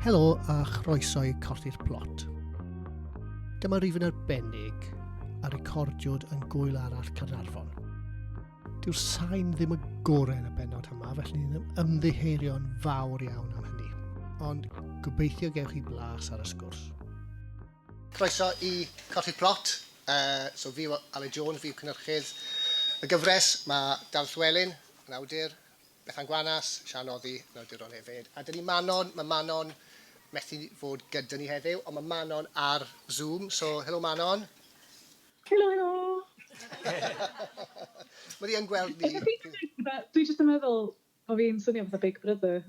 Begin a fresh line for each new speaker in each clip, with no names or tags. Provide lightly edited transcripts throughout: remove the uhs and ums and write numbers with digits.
Helo a chroeso i Colli'r Plot. Dyma rifyn arbennig a recordiwyd yn gwyl arall Caernarfon. Dyw'r sain ddim y gorau yn y bennod yma, felly ni'n ymddiheurio'n fawr iawn am hynny. Ond gobeithio gewch chi blas ar y sgwrs. Croeso i Colli'r Plot. Uh, so fi yw Aled Jones, fi yw cynhyrchydd y gyfres. Mae Dafydd Llewelyn yn awdur, Bethan Gwanas, Siân Oddi yn awduron hefyd. A dyn ni Manon, mae Manon methu fod gyda ni heddiw, ond mae Manon ar Zoom, so helo Manon.
Helo, helo!
Mae hi yn gweld ni.
Dwi jyst yn meddwl bod fi'n swnio fatha Big Brother.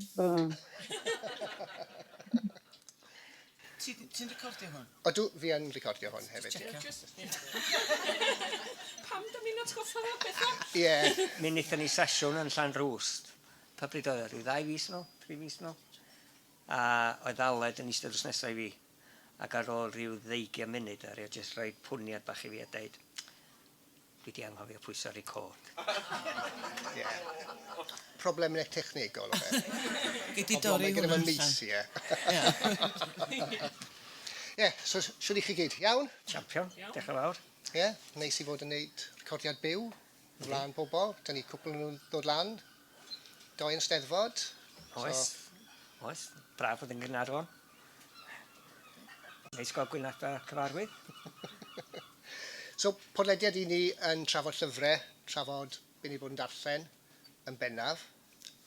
Ti'n ti recordio hwn?
Odw, fi yn recordio hwn hefyd.
Checio.
Pam da ni'n atgoffa fo pethau?
Ie.
Mi wnaethon ni sesiwn yn Llanrwst, pa bryd oedd o, rhyw ddau fis yn ôl, tri mis yn ôl? A oedd Aled yn eistedd drws nesa i fi, ac ar ôl rhyw ddeugian munud ddaru o jyst rhoid pwniad bach i fi a deud, Dwi 'di anghofio pwyso record.
Ie. Problemau technegol oce.
Gei di dorri
hwnna
allan.
Gyda fy ie. Ie, so shwd 'y chi gyd? Iawn?
Champion. Diolch yn fawr.
Ie, neis i fod yn neud recordiad byw o flaen pobol. 'Da ni cwpl o nhw'n dod lan. Doi yn Steddfod.
Oes. Oes. Braf fod yn Gaernarfon. Neis gweld gwynaba cyfarwydd.
So, podlediad i ni yn trafod llyfrau, trafod be ni 'di bod yn darllen yn bennaf,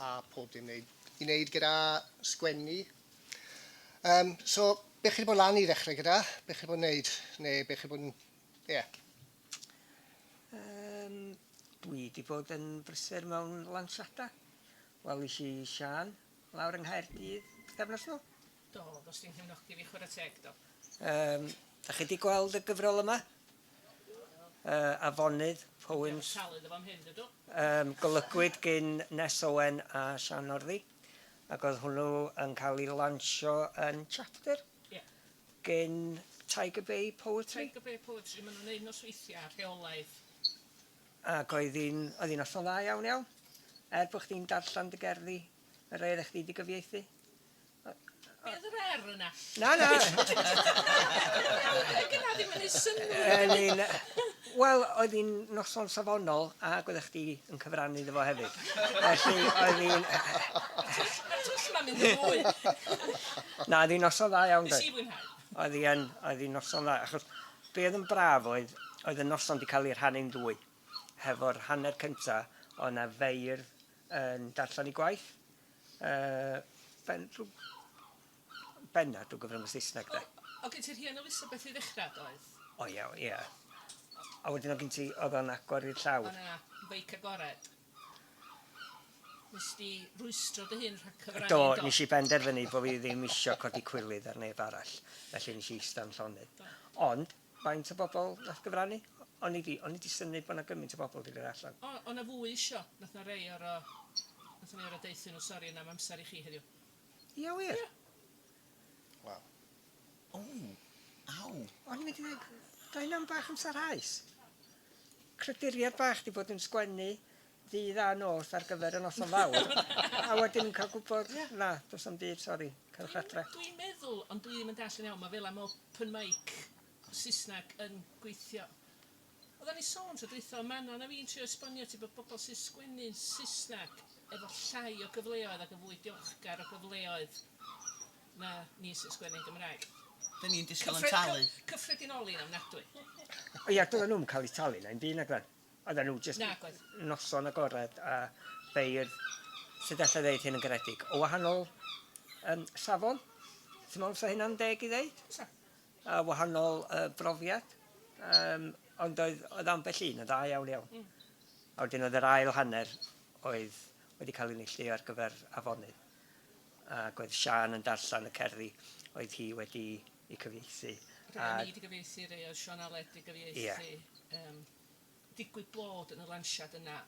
a pob dim wneud, i wneud gyda sgwennu. Um, so, be chi 'di bod lan i ddechrau gyda? Be chi 'di bod yn wneud? Neu be chi 'di bod yn... Ie. Yeah.
Um, dwi 'di bod yn brysur mewn lansiadau. Welis i Siân lawr yng Nghaerdydd pythefnos nôl.
Do, dos di'n nghefnogi fi chwarae teg do.
Yym, dach chi 'di gweld y gyfrol yma? Yy, Afonydd, Poems.
Dwi'n talu iddo fo am hyn, dydw?
Yym, golygwyd gin Ness Owen a Siân Northey, ac oedd hwnnw yn cael ei lansio yn Chapter.
Ie.
Gin Tiger Bay Poetry.
Tiger Bay Poetry, maen nhw'n neud nosweithiau rheolaidd.
Ac oedd hi'n, oedd hi'n noson dda iawn iawn. Er bod chdi'n darllen dy gerddi, y rhai oeddech chdi 'di gyfieithu.
Be oedd yr R yna?
Na, na!
Gyna ddim yn ei synnwyr.
Yn un... Wel, oedd hi'n noson safonol ac oeddech chdi yn cyfrannu iddo fo hefyd. Felly, oedd hi'n...
Mae'r twll yma'n mynd yn fwy.
Na, oedd hi'n noson dda iawn.
Nes i fwynhau.
Oedd hi yn, oedd hi'n noson dda, achos be oedd yn braf oedd, oedd y noson 'di cael ei rhannu'n ddwy. Hefo'r hanner cynta, oedd 'na feirdd yn darllen eu gwaith, Yy, ben, drw, benna drwy gyfrwng y Saesneg de.
O, o gen ti Rhian Elizabeth i ddechrau, doedd?
O ie, ie. A wedyn o gen ti, oedd o'n agor i'r llawr.
O na, feic agored. Nes di rwystro dy hun rhag cyfrannu,
do? Do, nes i benderfynu bod fi ddim isio codi cwilydd ar neb arall, felly nes i eistedd yn llonydd. Ond, faint o bobl nath gyfrannu? O'n i 'di, o'n i 'di synnu bod 'na gymaint o bobl 'di dod allan.
O, o' 'na fwy isio. Nath 'na rei oro, nath 'na rei oro deutho nhw sori na'm amser i chi heddiw.
Ia wir?
Ia.
Waw.
O! Aw!
O'n i'n mynd i ddweud, do hynna'n bach yn sarhaus? Creaduriaid bach 'di bod yn sgwennu ddydd a nos ar gyfer y noson fawr, a wedyn yn cael gwybod, na, does na'm byd, sori, cerwch adre.
Dwi'n meddwl, ond dwi ddim yn dallt yn iawn, mae fel 'na ma' open mic Saesneg yn gweithio. Oeddan ni'n sôn tro dwytha, oedd Manon a fi'n trio esbonio ti bod bobl sy'n sgwennu'n Saesneg efo llai o gyfleoedd ac yn fwy diolchgar o gyfleoedd na ni sy'n sgwennu'n Gymraeg.
Dyn ni'n disgwyl yn talu.
Cyffredinoli'n ofnadwy.
Ia, doedden nhw'm yn cael eu talu na i'm byd nag oedden? Oedden nhw jyst
Nag oedd.
noson agored a beirdd, sut alla i ddeud hyn yn garedig, o wahanol yym safon. Ti'n meddwl fysa hynna'n deg i ddeud?
Fysa.
A wahanol yy brofiad. Yym ond oedd oedd ambell un yn dda iawn iawn. Mm. A wedyn oedd yr ail hanner oedd wedi cael ei neilltuo ar gyfer afonydd. Ac oedd Siân yn darllen y cerddi oedd hi wedi eu cyfieithu.
Rhai o'n i 'di gyfieithu, rhai oedd Siôn Aled 'di gyfieithu.
Ie.
Yym digwydd bod yn y lansiad yna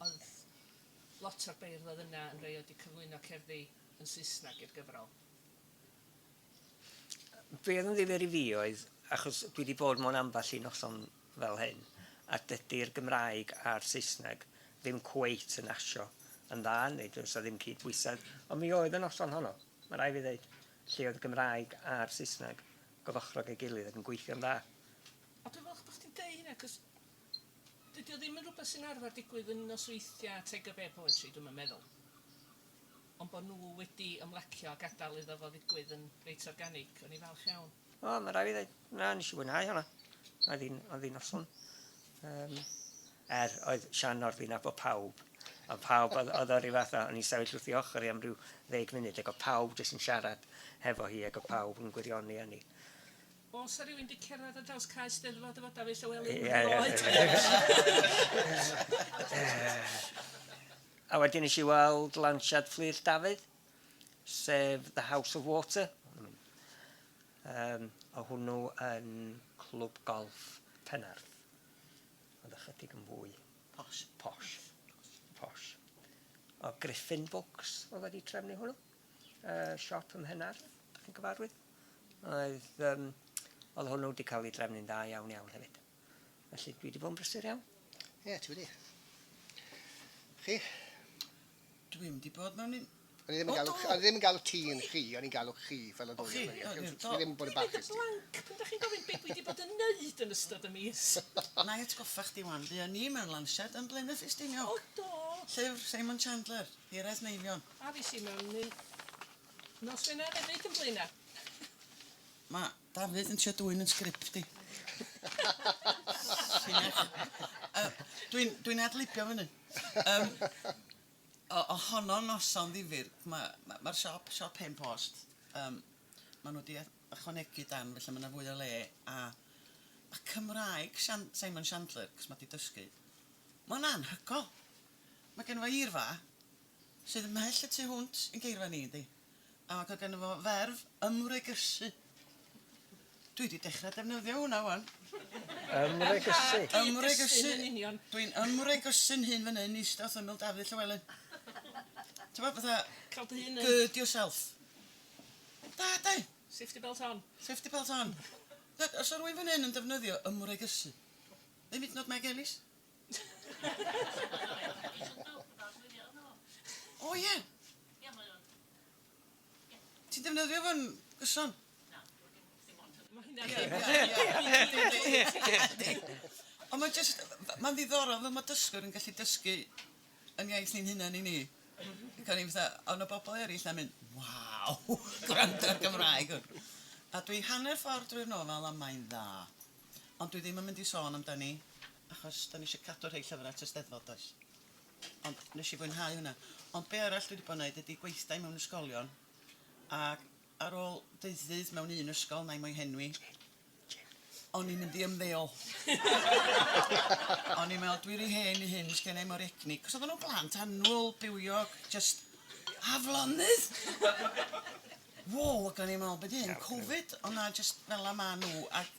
oedd lot o'r beirdd oedd yna yn rhai oedd 'di cyflwyno cerddi yn Saesneg i'r gyfrol.
Be oedd yn ddifyr i fi oedd, achos dwi 'di bod mewn ambell i noson fel hyn, a dydi'r Gymraeg a'r Saesneg ddim cweit yn asio yn dda, neu does 'na ddim cydbwysedd, ond mi oedd y noson honno, ma' raid fi ddeud. Lle oedd y Gymraeg a'r Saesneg gofochrog ei gilydd ac yn gweithio'n dda.
A dwi'n falch bod chdi'n deud hynna, cos dydy o ddim yn rhywbeth sy'n arfer digwydd yn nosweithiau Tiger Bear Poetry, dwi'm yn meddwl. Ond bod nhw wedi ymlacio a gadael iddo fo ddigwydd yn reit organic, o'n i falch iawn.
O, mae rhaid fi ddweud, na, nes i fwynhau hwnna. Oedd hi'n, oedd hi'n noson. Um, er, oedd Sian North i'n nabod pawb. A pawb, oedd, oedd o ryw fath o, o'n i'n sefyll wrth ei ochr i am ryw ddeg munud, ac oedd pawb jyst yn siarad hefo hi, ac oedd pawb yn gwirioni â ni.
Oes 'na rywun 'di cerdded ar draws cae Steddfod efo Dafydd Llywelyn
Ie, ie.
erioed?
A wedyn nes i weld lansiad Fflur Dafydd, sef The House of Water. Um, o hwnnw yn Clwb Golff Penarth. Oedd ychydig yn fwy.
Posh.
Posh. Posh. O Griffin Books oedd wedi trefnu hwnnw. Siop ym Mhenarth, dach chi'n gyfarwydd? Oedd, um, oedd hwnnw wedi cael ei drefnu'n dda iawn iawn hefyd. Felly dwi wedi bod yn brysur iawn.
Ie, yeah, ti wedi. Chi?
Dwi'm di bod mewn un...
O'n i ddim yn
O,
galw,
do!
o'n i ddim yn galw ti yn chi, o'n i'n galw chi fel y
O,
ddwy.
chi,
ohonon
o,
ni.
ie, do.
Dwi ddim yn bod yn
Dwi'n neud y
barchus ti.
blank pan dach chi'n gofyn be dwi wedi bod yn neud yn ystod y mis.
Na i atgoffa chdi wan, fuon ni mewn lansiad yn Blaenau Ffestiniog.
O do!
Llyfr Simon Chandler, Hiraeth Neifion.
A fues i mewn un nos Wener hefyd yn Blaenau.
Mae Dafydd yn trio dwyn yn sgript i. Dwi'n dwi adlibio fyny. Um, o, o honno noson ddifyr, mae'r ma, ma siop, siop Hen Post, maen nhw wedi ychwanegu dan, felly mae yna fwy o le, a mae Cymraeg Sian, Simon Chandler, cos mae di dysgu, mae'n anhygoel. Mae gen fo eirfa sydd ymhell y tu hwnt yn geirfa ni, yndi? A mae gen fo ferf ymwregysu. Dwi wedi dechrau defnyddio hwnna wan.
Ymwregysu.
Ymwregysu.
Yn union.
Dwi'n ymwregysu'n hun fan hyn, eistedd wrth ymyl Dafydd Llywelyn. Ti'n bod fatha,
Cael dy hun yn
gird yourself. Da, da.
Safety belt on.
Safety belt on. Da, os o rywun fan hyn yn defnyddio ymwregysu, ddim hyd yn oed Meg Ellis. O ie. Ti'n defnyddio fo'n gyson?
Mae hynna'n
Ie, ie, ie. Ond mae'n just, mae'n ddiddorol fel mae dysgwyr yn gallu dysgu yn iaith ni'n hunain i ni. Ac o'n i'n fatha, ond o bobl eraill na'n mynd, waw, gwrando ar Gymraeg. hwn." A dwi hanner ffordd drwy'r nofel a mae'n dda. Ond dwi ddim yn mynd i sôn amdani, achos da ni eisiau cadw rhai llyfrau at y Steddfod, does? Ond nes i fwynhau hwnna. Ond be arall dwi wedi bod yn neud ydy gweithdai mewn ysgolion. Ac ar ôl deuddydd mewn un ysgol, na i mo'i henwi, o'n i'n mynd i ymddeol. O'n i'n meddwl, dwi'n rhy hen i hyn, sgen i'm o'r egni. Cos oedden nhw'n blant annwyl, bywiog, just aflonydd. Wow, ac o'n i'n meddwl, beth hyn, Covid? Ond na, just fel 'na ma nhw. Ac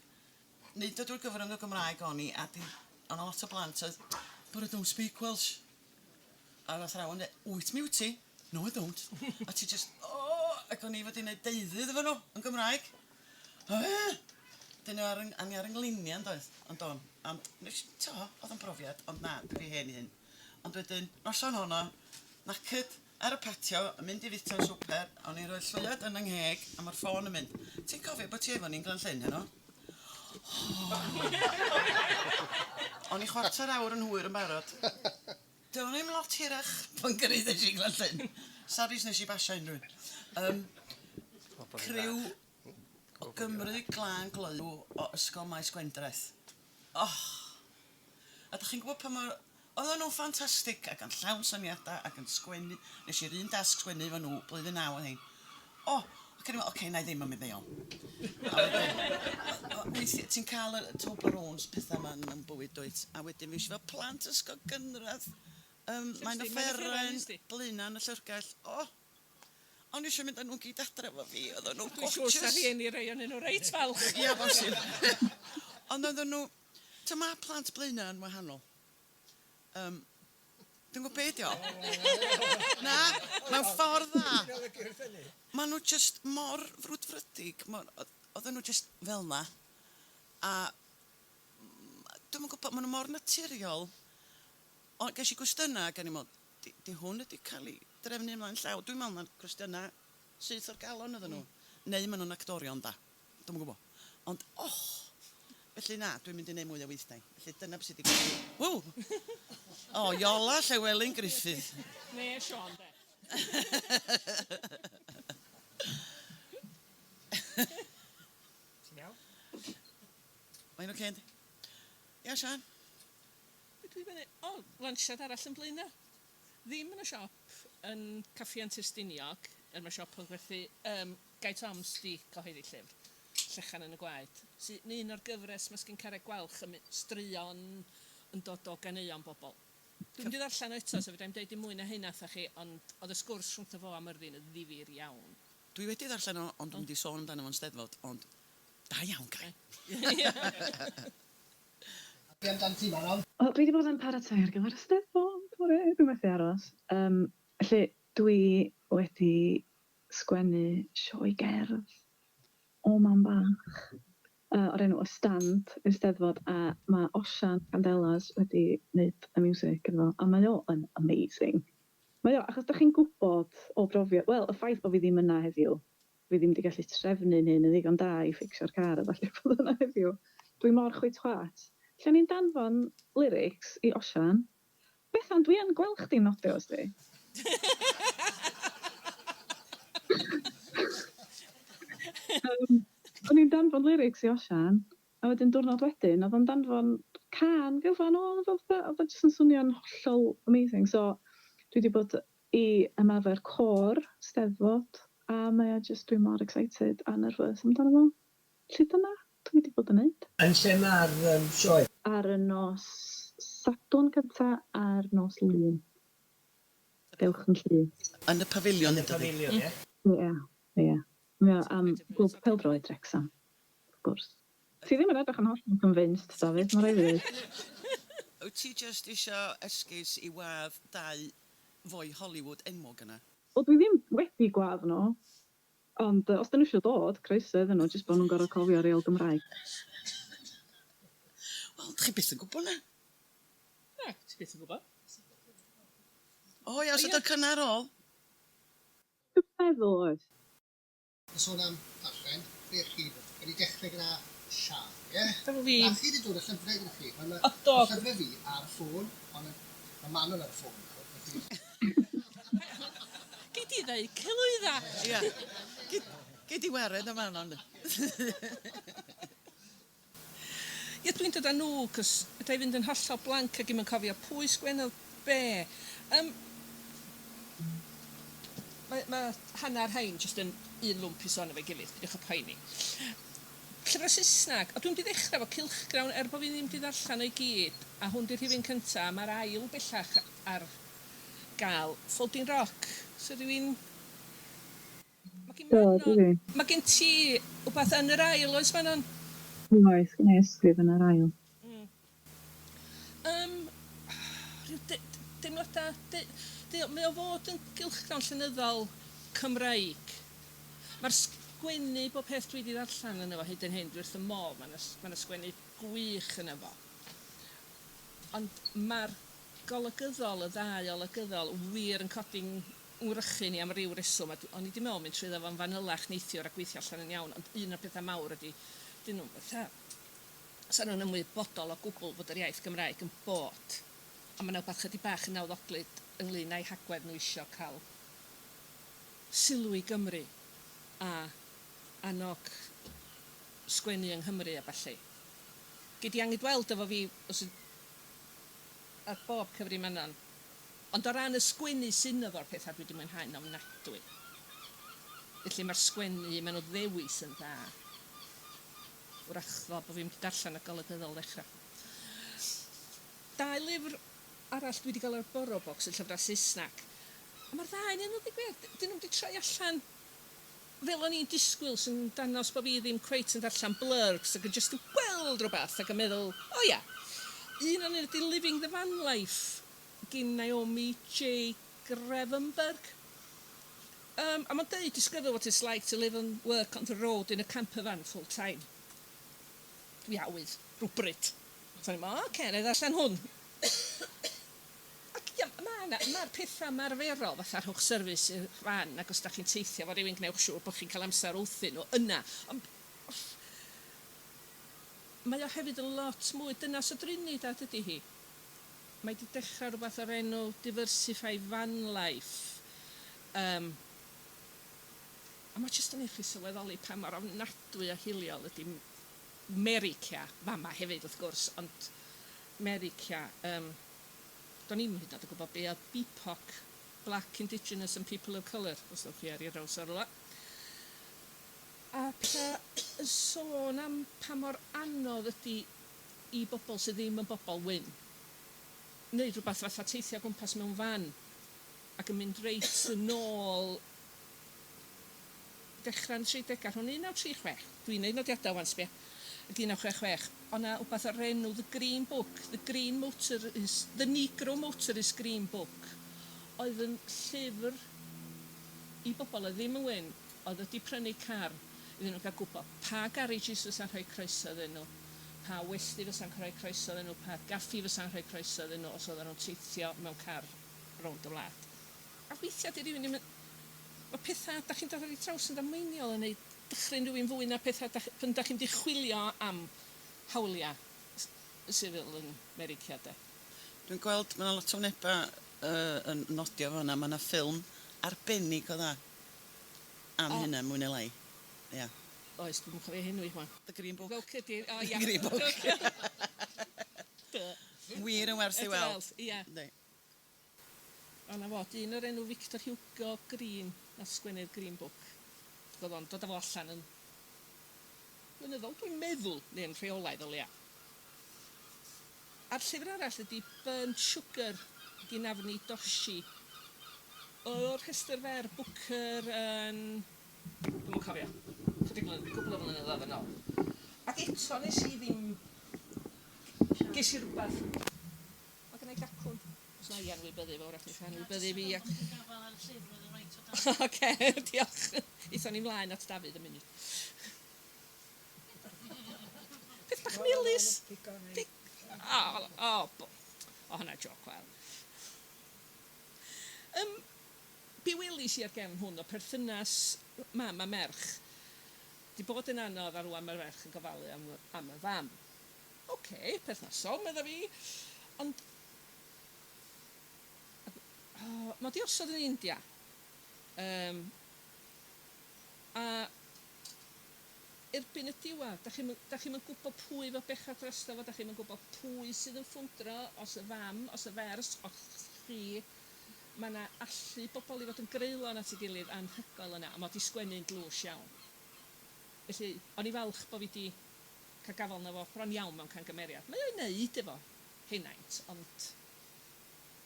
neud o drwy'r gyfrwng y Gymraeg o'n i, a di, o'n lot o blant oedd, "But I don't speak Welsh." A nath athrawon dweud, "Wyt mi wyt ti?" "No, I don't." A ti just, oh, ac o'n i fod i wneud deuddydd efo nhw yn Gymraeg. Eh! Dyn nhw ar, o'n i ar yng ngliniau yn doedd, ond don. Ond, nes, to, oedd yn brofiad, ond na, dwi hen i hyn. Ond wedyn, noson honno, knackered, ar y patio, yn mynd i fita'n swper, o'n i'n rhoi llwyad yn yng ngheg, a mae'r ffôn yn mynd. "Ti'n cofio bod ti efo ni'n Glan Llyn heno?" O'n i chwarter awr yn hwyr yn barod. Do'n i'm lot hirach pan gyrraeddais i Glan Llyn. Sori nes i basio unrhyw un. Criw o Gymru glân gloyw o Ysgol Maes Gwendraeth. Oh! A dych chi'n gwybod pa mor... Oedden nhw'n ffantastig ac yn llawn syniadau ac yn sgwennu. Nes i'r un dasg sgwennu efo nhw blwyddyn 9 oedd hein. O, ac o'n i'n meddwl, oce, na i ddim yn mynd ddeol. A wedyn, weithiau, ti'n cael y Toblerones pethau yma yn bywyd, dwyt? A wedyn fi eisiau fel plant ysgol gynradd. Mae'n
Lle
offeren,
nes di?
Blaenau yn y llyfrgell. O, o'n i eisiau mynd â nhw'n gyd adre efo fi. Oedden nhw'n
Dwi'n siŵr sa
gorgeous.
rhieni rei ohonyn nhw reit falch.
Ia, bosib. Ond oedden nhw... Ta mae plant Blaenau yn wahanol. Dwi'n gwybod be di o. Na, mewn ffordd dda. Maen nhw just mor frwdfrydig. Oedden nhw just fel na. A dwi'm yn gwybod, maen nhw mor naturiol. Ond ges i gwestiynau ac o'n i'n meddwl, di hwn wedi cael ei drefnu ymlaen llaw? Dwi'n meddwl na'r cwestiynau syth o'r galon oedden nhw. Neu maen nhw'n actorion da. Dwi'm yn gwybod. Ond, och! Felly na, dwi'n mynd i wneud mwy o weithdai. Felly dyna beth sydd wedi gwneud. Ww! O, Iola Llewelyn Gruffydd.
Neu Siôn, de.
Ti'n iawn?
Mae'n oce, yndi? Ia, Siân?
Be dwi fyny? O, lansiad arall yn Blaenau. Ddim yn y siop yn Caffi Antur Stiniog, er mae siop yn gwerthu, um, Guy Toms di cyhoeddi llyfr, Llechan yn y Gwaed, sy'n un o'r gyfres 'ma sgin Carreg Gwalch, y straeon yn dod o ganeuon bobl. Dwi'm di ddarllen o eto, so fedrai'm deud dim mwy na hynna wrtha chi, ond oedd y sgwrs rhwngtho fo a Myrddin yn ddifyr iawn.
Dwi wedi ddarllen o, ond dwi'm di sôn amdano fo'n Steddfod, ond da iawn, Guy.
Be amdan ti, Manon?
Wel, dwi 'di bod yn paratoi ar gyfer y Steddfod, hwre, dwi methu aros. Yym, felly dwi wedi sgwennu sioe gerdd o mam bach o'r enw Y Stand i'r Steddfod, a ma' Osian Candelas wedi wneud y miwsig iddo fo, a mae o yn amazing. Mae o, achos dach chi'n gwybod o brofiad, wel, y ffaith bo' fi ddim yna heddiw, fi ddim 'di gallu trefnu'n hun yn ddigon da i fficsio'r car a ballu bod yna heddiw. Dwi mor chwit chwat. Lle o'n i'n danfon lyrics i Osian, Bethan, dwi yn gweld chdi'n nodio, wsti. O'n i'n danfon lyrics i Osian, a wedyn diwrnod wedyn oedd o'n danfon cân gyfan o, oedd o fatha, oedd o jyst yn swnio'n hollol amazing. So dwi 'di bod i ymarfer côr Steddfod a mae o jyst, dwi mor excited a nervous amdano fo. Felly dyna dwi 'di bod yn neud.
Yn lle mae'r sioe?
Ar y nos Sadwrn cynta a'r nos Lun. Dewch yn llu.
Yn y pafiliwn
Yn y pafiliwn, ie?
Ie, ie. Mae o am Glwb Pêl-droed Wrecsam, wrth gwrs. Ti ddim yn edrych yn hollol convinced, Dafydd, ma' raid fi ddeud.
Wyt ti jyst isio esgus i wadd dau foi Hollywood enwog yna?
Wel, dwi ddim wedi gwadd nhw, ond os 'dyn nhw isio dod, croeso iddyn nhw, jyst bod nhw'n gorfod cofio reol Gymraeg.
Wel, dach chi byth yn gwybod na?
Na, ti byth yn gwybod.
O ia, oes 'na docynnau ar ôl?
Dwi'n meddwl, oes.
Yn sôn am ddarllen, be chi, gawn ni dechrau gyda Siân, ie?
Efo fi.
A chi 'di dod â llyfrau gyda chi. Wel, ma'
O do.
ma' llyfrau fi ar y ffôn, ond ma' Manon ar y ffôn nawr, felly...
Gei di ddeud celwydda!
Ia. Gei gei di wared â Manon de.
Ia, dwi'n dod â nhw, 'cos fedra i fynd yn hollol blank ac i'm yn cofio pwy sgwennodd be. Yym, mae, mae hanner rhain jyst yn un lwmp i sôn efo'i gilydd, peidiwch â poeni. Llyfrau Saesneg, o dwi'm 'di ddechrau efo cylchgrawn er bod fi ddim 'di ddarllen o i gyd, a hwn 'di'r rhifyn cynta, a mae'r ail bellach ar gael. Folding Rock, so rhywun Mae gen
Do,
Manon...
dwi.
Mae gen ti wbath yn yr ail, oes Manon?
Oes, gen i ysgrif yn yr ail.
Yym, rhyw de- deimladau... De- de- mae o fod yn gylchgrawn llenyddol Cymreig. Mae'r sgwennu, bob peth dwi 'di ddarllen yno fo hyd yn hyn, dwi wrth fy modd, mae 'na mae 'na sgwennu gwych yno fo. Ond mae'r golygyddol, y ddau olygyddol, wir yn codi'n ngwrychu ni am ryw reswm, a o'n i 'di meddwl mynd trwyddo fo'n fanylach neithiwr a gweithio allan yn iawn, ond un o'r pethau mawr ydi, 'dyn nhw'm fatha, 'sa nhw'n ymwybodol o gwbl fod yr iaith Gymraeg yn bod, a ma' 'na wbath chydig bach yn nawddoglyd ynglyn â'u hagwedd nhw isio cael sylw i Gymru a annog sgwennu yng Nghymru a ballu. Gei di angydweld efo fi os ar bob cyfri Manon. Ond o ran y sgwennu sy yno fo'r pethau dwi 'di mwynhau'n ofnadwy. Felly mae'r sgwennu, maen nhw ddewis yn dda. Wrach fel bod fi'm 'di darllen y golygyddol ddechrau. Dau lyfr arall dwi 'di gael o'r Borrow Box yn llyfrau Saesneg. A mae'r ddau yn nhw, deud gwir, dyn nhw'm 'di troi allan fel o'n i'n disgwyl, sy'n dangos bod fi ddim cweit yn darllen blurbs ac yn jyst yn gweld rhywbeth ac yn meddwl, o ia. Un o'n ydy Living the Van Life gin Naomi J Grevemberg. A mae'n deud, "Discover what it's like to live and work on the road in a camper van full time." Dwi awydd, rhywbryd. So o'n i'n meddwl, oce, okay, na i ddarllen hwn. Ac ia, mae'n fanna. Mae'r pethau ymarferol, fatha rhowch service i'r fan, ac os da chi'n teithio efo rhywun, gwnewch siŵr bod chi'n cael amser wrthyn nhw yna. Ond mae o hefyd yn lot mwy dynas o Drinidad ydy hi. Mae 'di dechrau rhywbeth o'r enw Diversify Van Life. Um, a mae jyst yn ei chi sylweddoli pa mor ofnadwy o hiliol ydy 'Merica, fama hefyd wrth gwrs, ond 'Merica, yym, do'n i'm hyd yn oed yn gwybod be oedd BIPOC, Black Indigenous and People of Colour, os ddowch chi ar ei draws o rywle. A petha yn sôn am pa mor anodd ydy i bobl sydd ddim yn bobl wyn wneud rhywbeth fatha teithio o gwmpas mewn fan ac yn mynd reit yn ôl dechrau'n 30au, rhwng 1936, dwi'n neud nodiadau wan, sbia, ac 1966, o' 'na wbath o'r enw The Green Book, The Green Motorist, The Negro Motorist Green Book, oedd yn llyfr i bobl oedd ddim yn wyn, oedd wedi prynu car, iddyn nhw gael gwybod pa garages fysa'n rhoi croeso iddyn nhw, pa westy fysa'n rhoi croeso iddyn nhw, pa gaffi fysa'n rhoi croeso iddyn nhw os oedden nhw'n teithio mewn car rownd y wlad. A weithiau 'di rhywun ddim yn... Mae pethau da chi'n dod ar eu traws yn ddamweiniol yn neud dychryn rhywun fwy na pethau da, pan da chi'n mynd i chwilio am hawliau sifil yn America de.
Dwi'n gweld ma' 'na lot o wyneba yn nodio fan'na, ma' 'na ffilm arbennig o dda am hynna mwy neu lai. Ia.
Oes, dwi'm yn cofio henw hi 'wan.
The Green Book.
Book ydi, o ia.
The Green Book. Wir yn werth ei weld.
Ia.
Yndi.
O 'na fo, dyn o'r enw Victor Hugo Green nath sgwennu'r Green Book. Roedd o'n dod â fo allan yn flynyddol dwi'n meddwl, neu yn rheolaidd o leia. A'r llyfr arall ydi Burnt Sugar gin Avni Doshi. O'r rhestr fer Booker yn... Dwi'm yn cofio. Chydig flyn- cwpl o flynyddoedd yn ôl. Ac eto nes i ddim... Ges i rywbeth... Mae gynna i gacwn. Os na i anwybyddu fo, wrach neith anwybyddu fi. Ac... Oce, diolch. Aethon ni mlaen at Dafydd yn munud. Peth bach melys. O, o, o, hwnna joc wel. Um, be welis i ar gefn hwn o perthynas mam a merch 'di bod yn anodd a rwan mae'r ferch yn gofalu am, am y fam. Oce, perthnasol, medda fi. Ond oh, mae 'di osod yn India. Um, a erbyn y diwedd, da chi'm da chi'm yn gwybod pwy fo bechod drosto fo, da chi'm yn gwybod pwy sydd yn ffwndro, os y fam, os y fers, os chi. Mae yna allu bobl i fod yn greulon at ei gilydd anhygoel yna, a mae 'di sgwennu'n dlws iawn. Felly, o'n i falch bod fi 'di cael gafael yno fo bron iawn mewn camgymeriad. Mae o i wneud efo henaint, ond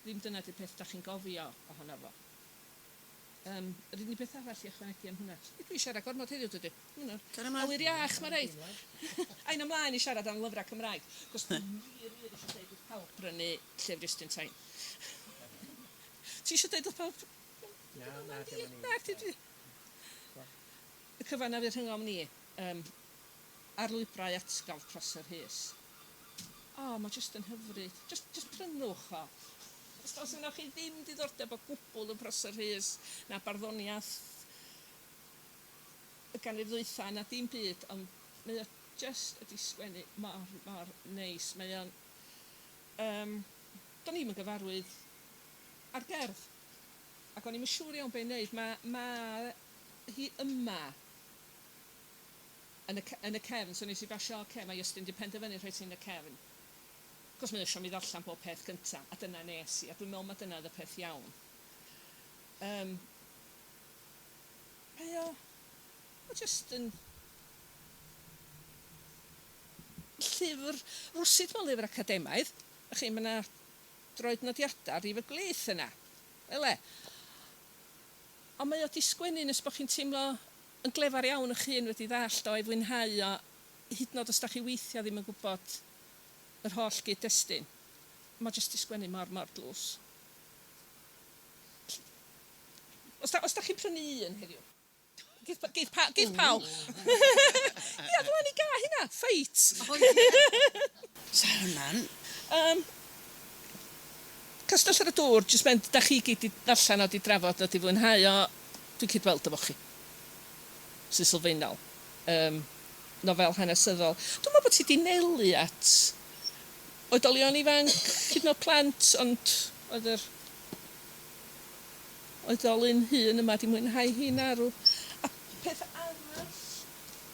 ddim dyna 'di'r peth da chi'n gofio ohono fo. Um, yr unig beth arall i ychwanegu am hwnna. Dwi siarad gormod heddiw, dydy.
Cario mlaen.
Awyr iach, mae rhaid. A'n ymlaen i siarad am lyfrau Cymraeg. Cos dwi wir, wir eisiau dweud wrth pawb brynu llyfr Iestyn Tyne. Ti eisiau dweud wrth pawb?
Na, na, dim
Na, ti... Y cyfan na fydd rhyngom ni. Um, ar lwybrau atgof Prosser Rhys. O, mae jyst yn hyfryd. Just, just prynwch o. Os oes yna chi ddim diddordeb o gwbl yn Prosser Rhys, na barddoniaeth y ganrif ddwytha, na dim byd, ond mae o just ydi sgwennu mor, mor neis. Mae o'n... Um, do'n i'm yn gyfarwydd ar gerdd, ac o'n i'm yn siŵr iawn be i wneud. Mae, mae hi yma yn y, yn y cefn, so nes i basio, oce, okay, mae Iestyn 'di penderfynu rhoi ti yn y cefn. Cos mae eisiau mi ddarllen bob peth gynta, a dyna nes i, a dwi'n meddwl mai dyna oedd y peth iawn. Um, mae o, mae jyst yn llyfr, rwsut mae'n lyfr academaidd. Chi, mae yna droednodiadau rhif y glith yna. Ele. Ond mae o 'di sgwennu nes bod chi'n teimlo yn glefar iawn eich hun wedi ddallt o a'i fwynhau o, hyd yn oed os da chi weithiau ddim yn gwybod yr holl gyd-destun. Mae jyst 'di sgwennu mor, mor dlws. Os da, os da chi'n prynu un heddiw, geith, geith, pa, geith pawb. Ia, dyla ni gael hynna. Ffeit.
Sa hwnna'n...
Castell ar y Dŵr, jyst mynd, da chi gyd 'di ddarllen o, 'di drafod o, 'di fwynhau o, dwi'n cyd-weld efo chi. Sy'n sylfaenol. Yym, nofel hanesyddol. Dwi'n meddwl bod hi 'di nelu at oedolion ifanc, hyd yn oed plant, ond oedd yr oedolyn hŷn yma 'di mwynhau hi'n arw. A peth arall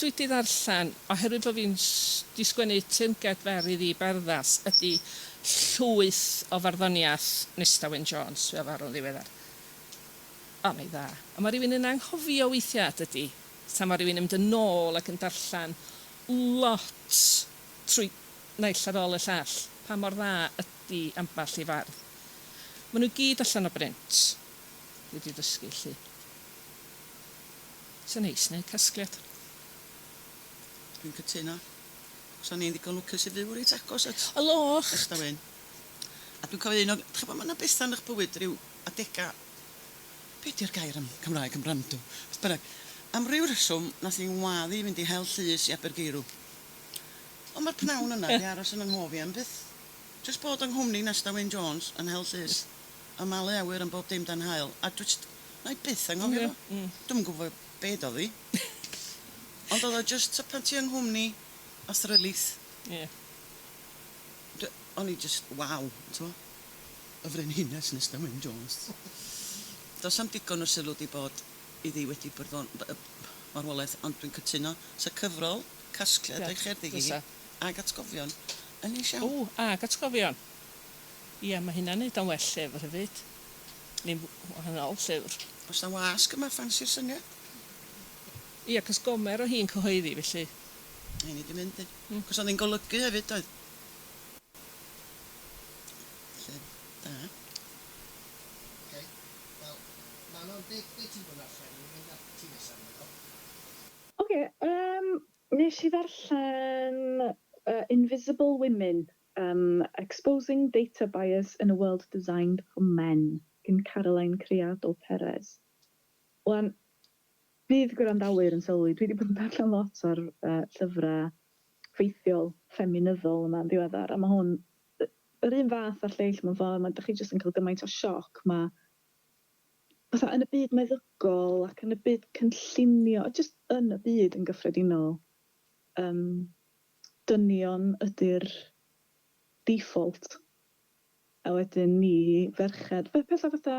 dwi 'di ddarllen, oherwydd bod fi'n 'di sgwennu teyrnged fer iddi i Barddas, ydi llwyth o farddoniaeth Nesta Wyn Jones, fuodd farw'n ddiweddar. O, mae'n dda. A mae rhywun yn anghofio weithiau, dydy, tan mae rhywun yn mynd yn ôl ac yn darllen lot trwy naill ar ôl y llall, pa mor dda ydi ambell i fardd. Maen nhw i gyd allan o brint, dwi 'di dysgu, 'lly. Sa'n neis neud casgliad.
Dwi'n cytuno. Cos o'n i'n ddigon lwcus i fyw reit agos at...
Y locht!
Nesta Wyn. A dwi'n cofio un o... Dach ch'bo' ma' 'na betha yn 'ych bywyd ryw adega... Be' 'di'r gair am Cymraeg am random? Beth bynnag. Am ryw reswm nath 'i ngwadd i fynd i hel llys i Abergeirw. Ond ma'r pnawn yna 'di aros yn 'y nghof i am byth. Jyst bod yng nghwmni Nesta Wyn Jones yn hel llys. A malu awyr am bob dim dan haul. A dwi jyst... wna i byth anghofio fo. Dwi'm yn gwybod be doedd hi. Ond oedd o jyst ta pan ti yng nghwmni athrylith.
Ie.
Dwi... o'n i jyst waw, t'mo'? Y frenhines Nesta Wyn Jones. Does 'am digon o sylw 'di bod iddi wedi barddon- marwolaeth, ond dwi'n cytuno, 'sa cyfrol, casgliad o'i cherddi hi, ag atgofion, yn neis iawn.
O, ag atgofion. Ia, mae hynna'n neud o'n well llyfr hefyd. Neu'n wahanol llyfr.
Oes 'na wasg yma ffansi'r syniad?
Ia, cos Gomer o hi'n cyhoeddi, felly.
Rhaid ni 'di mynd 'di. Cos oedd hi'n golygu hefyd doedd? Felly, da.
Ok, wel, Manon, be, be ti 'di bod yn darllen? Ni'n mynd at ti nesa, dwi'n meddwl.
Ok, yym, nes i ddarllen yy Invisible Women Yym, Exposing Data Bias in a World Designed for Men gin Caroline Criado Perez. Wan, bydd gwrandawyr yn sylwi, dwi 'di bod yn darllen lot o'r yy llyfrau ffeithiol ffeminyddol yma yn ddiweddar, a ma' hwn yr un fath â'r lleill mewn ffordd, ma' dach chi jyst yn cael gymaint o sioc, ma' fatha yn y byd meddygol ac yn y byd cynllunio, jyst yn y byd yn gyffredinol, yym dynion ydy'r default a wedyn ni ferched, pethau fatha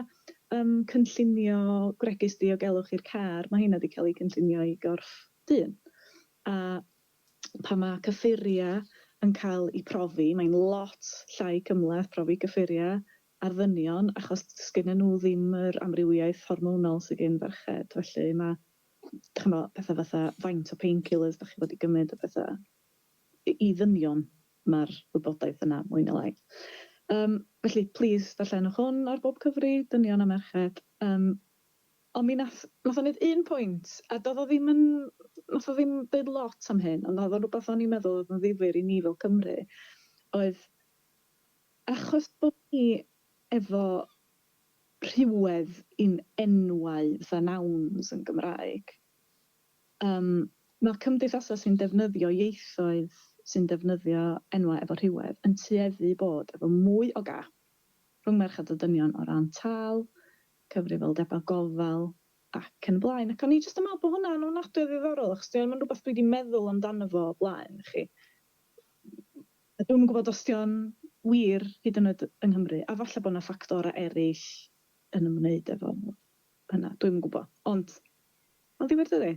yym cynllunio gwregys diogelwch i'r car, mae heina 'di cael eu cynllunio i gorff dyn. A pan mae cyffuriau yn cael eu profi, mae'n lot llai cymhleth profi cyffuriau ar ddynion achos sgennyn nhw ddim yr amrywiaeth hormonol sydd gen ferched, felly mae ch'mo', petha fatha faint o painkillers dach chi fod i gymryd a petha. I ddynion ma'r wybodaeth yna mwy neu lai. Yym, felly plîs darllenwch hwn ar bob cyfri, dynion a merched. Yym, ond mi nath nath o neud un pwynt, a do'dd o ddim yn nath o ddim deud lot am hyn, ond o'dd o'n rwbath o'n i'n meddwl o'dd yn ddifyr i ni fel Cymry, oedd achos bod ni efo rhywedd i'n enwau fatha nouns yn Gymraeg. Yym, mae cymdeithasau sy'n defnyddio ieithoedd sy'n defnyddio enwau efo rhywedd yn tueddu bod efo mwy o gap rhwng merched a dynion o ran tâl, cyfrifoldebau gofal ac yn y blaen. Ac o'n i jyst yn meddwl bod hwnna'n ofnadwy o ddiddorol achos 'di o'm yn rhywbeth dwi 'di meddwl amdano fo o blaen, chi. A dwi'm yn gwybod os 'di o'n wir hyd yn oed yng Nghymru, a falle bod 'na ffactorau eraill yn ymwneud efo hynna, dwi'm yn gwybod. Ond mae'n ddifyr dydi?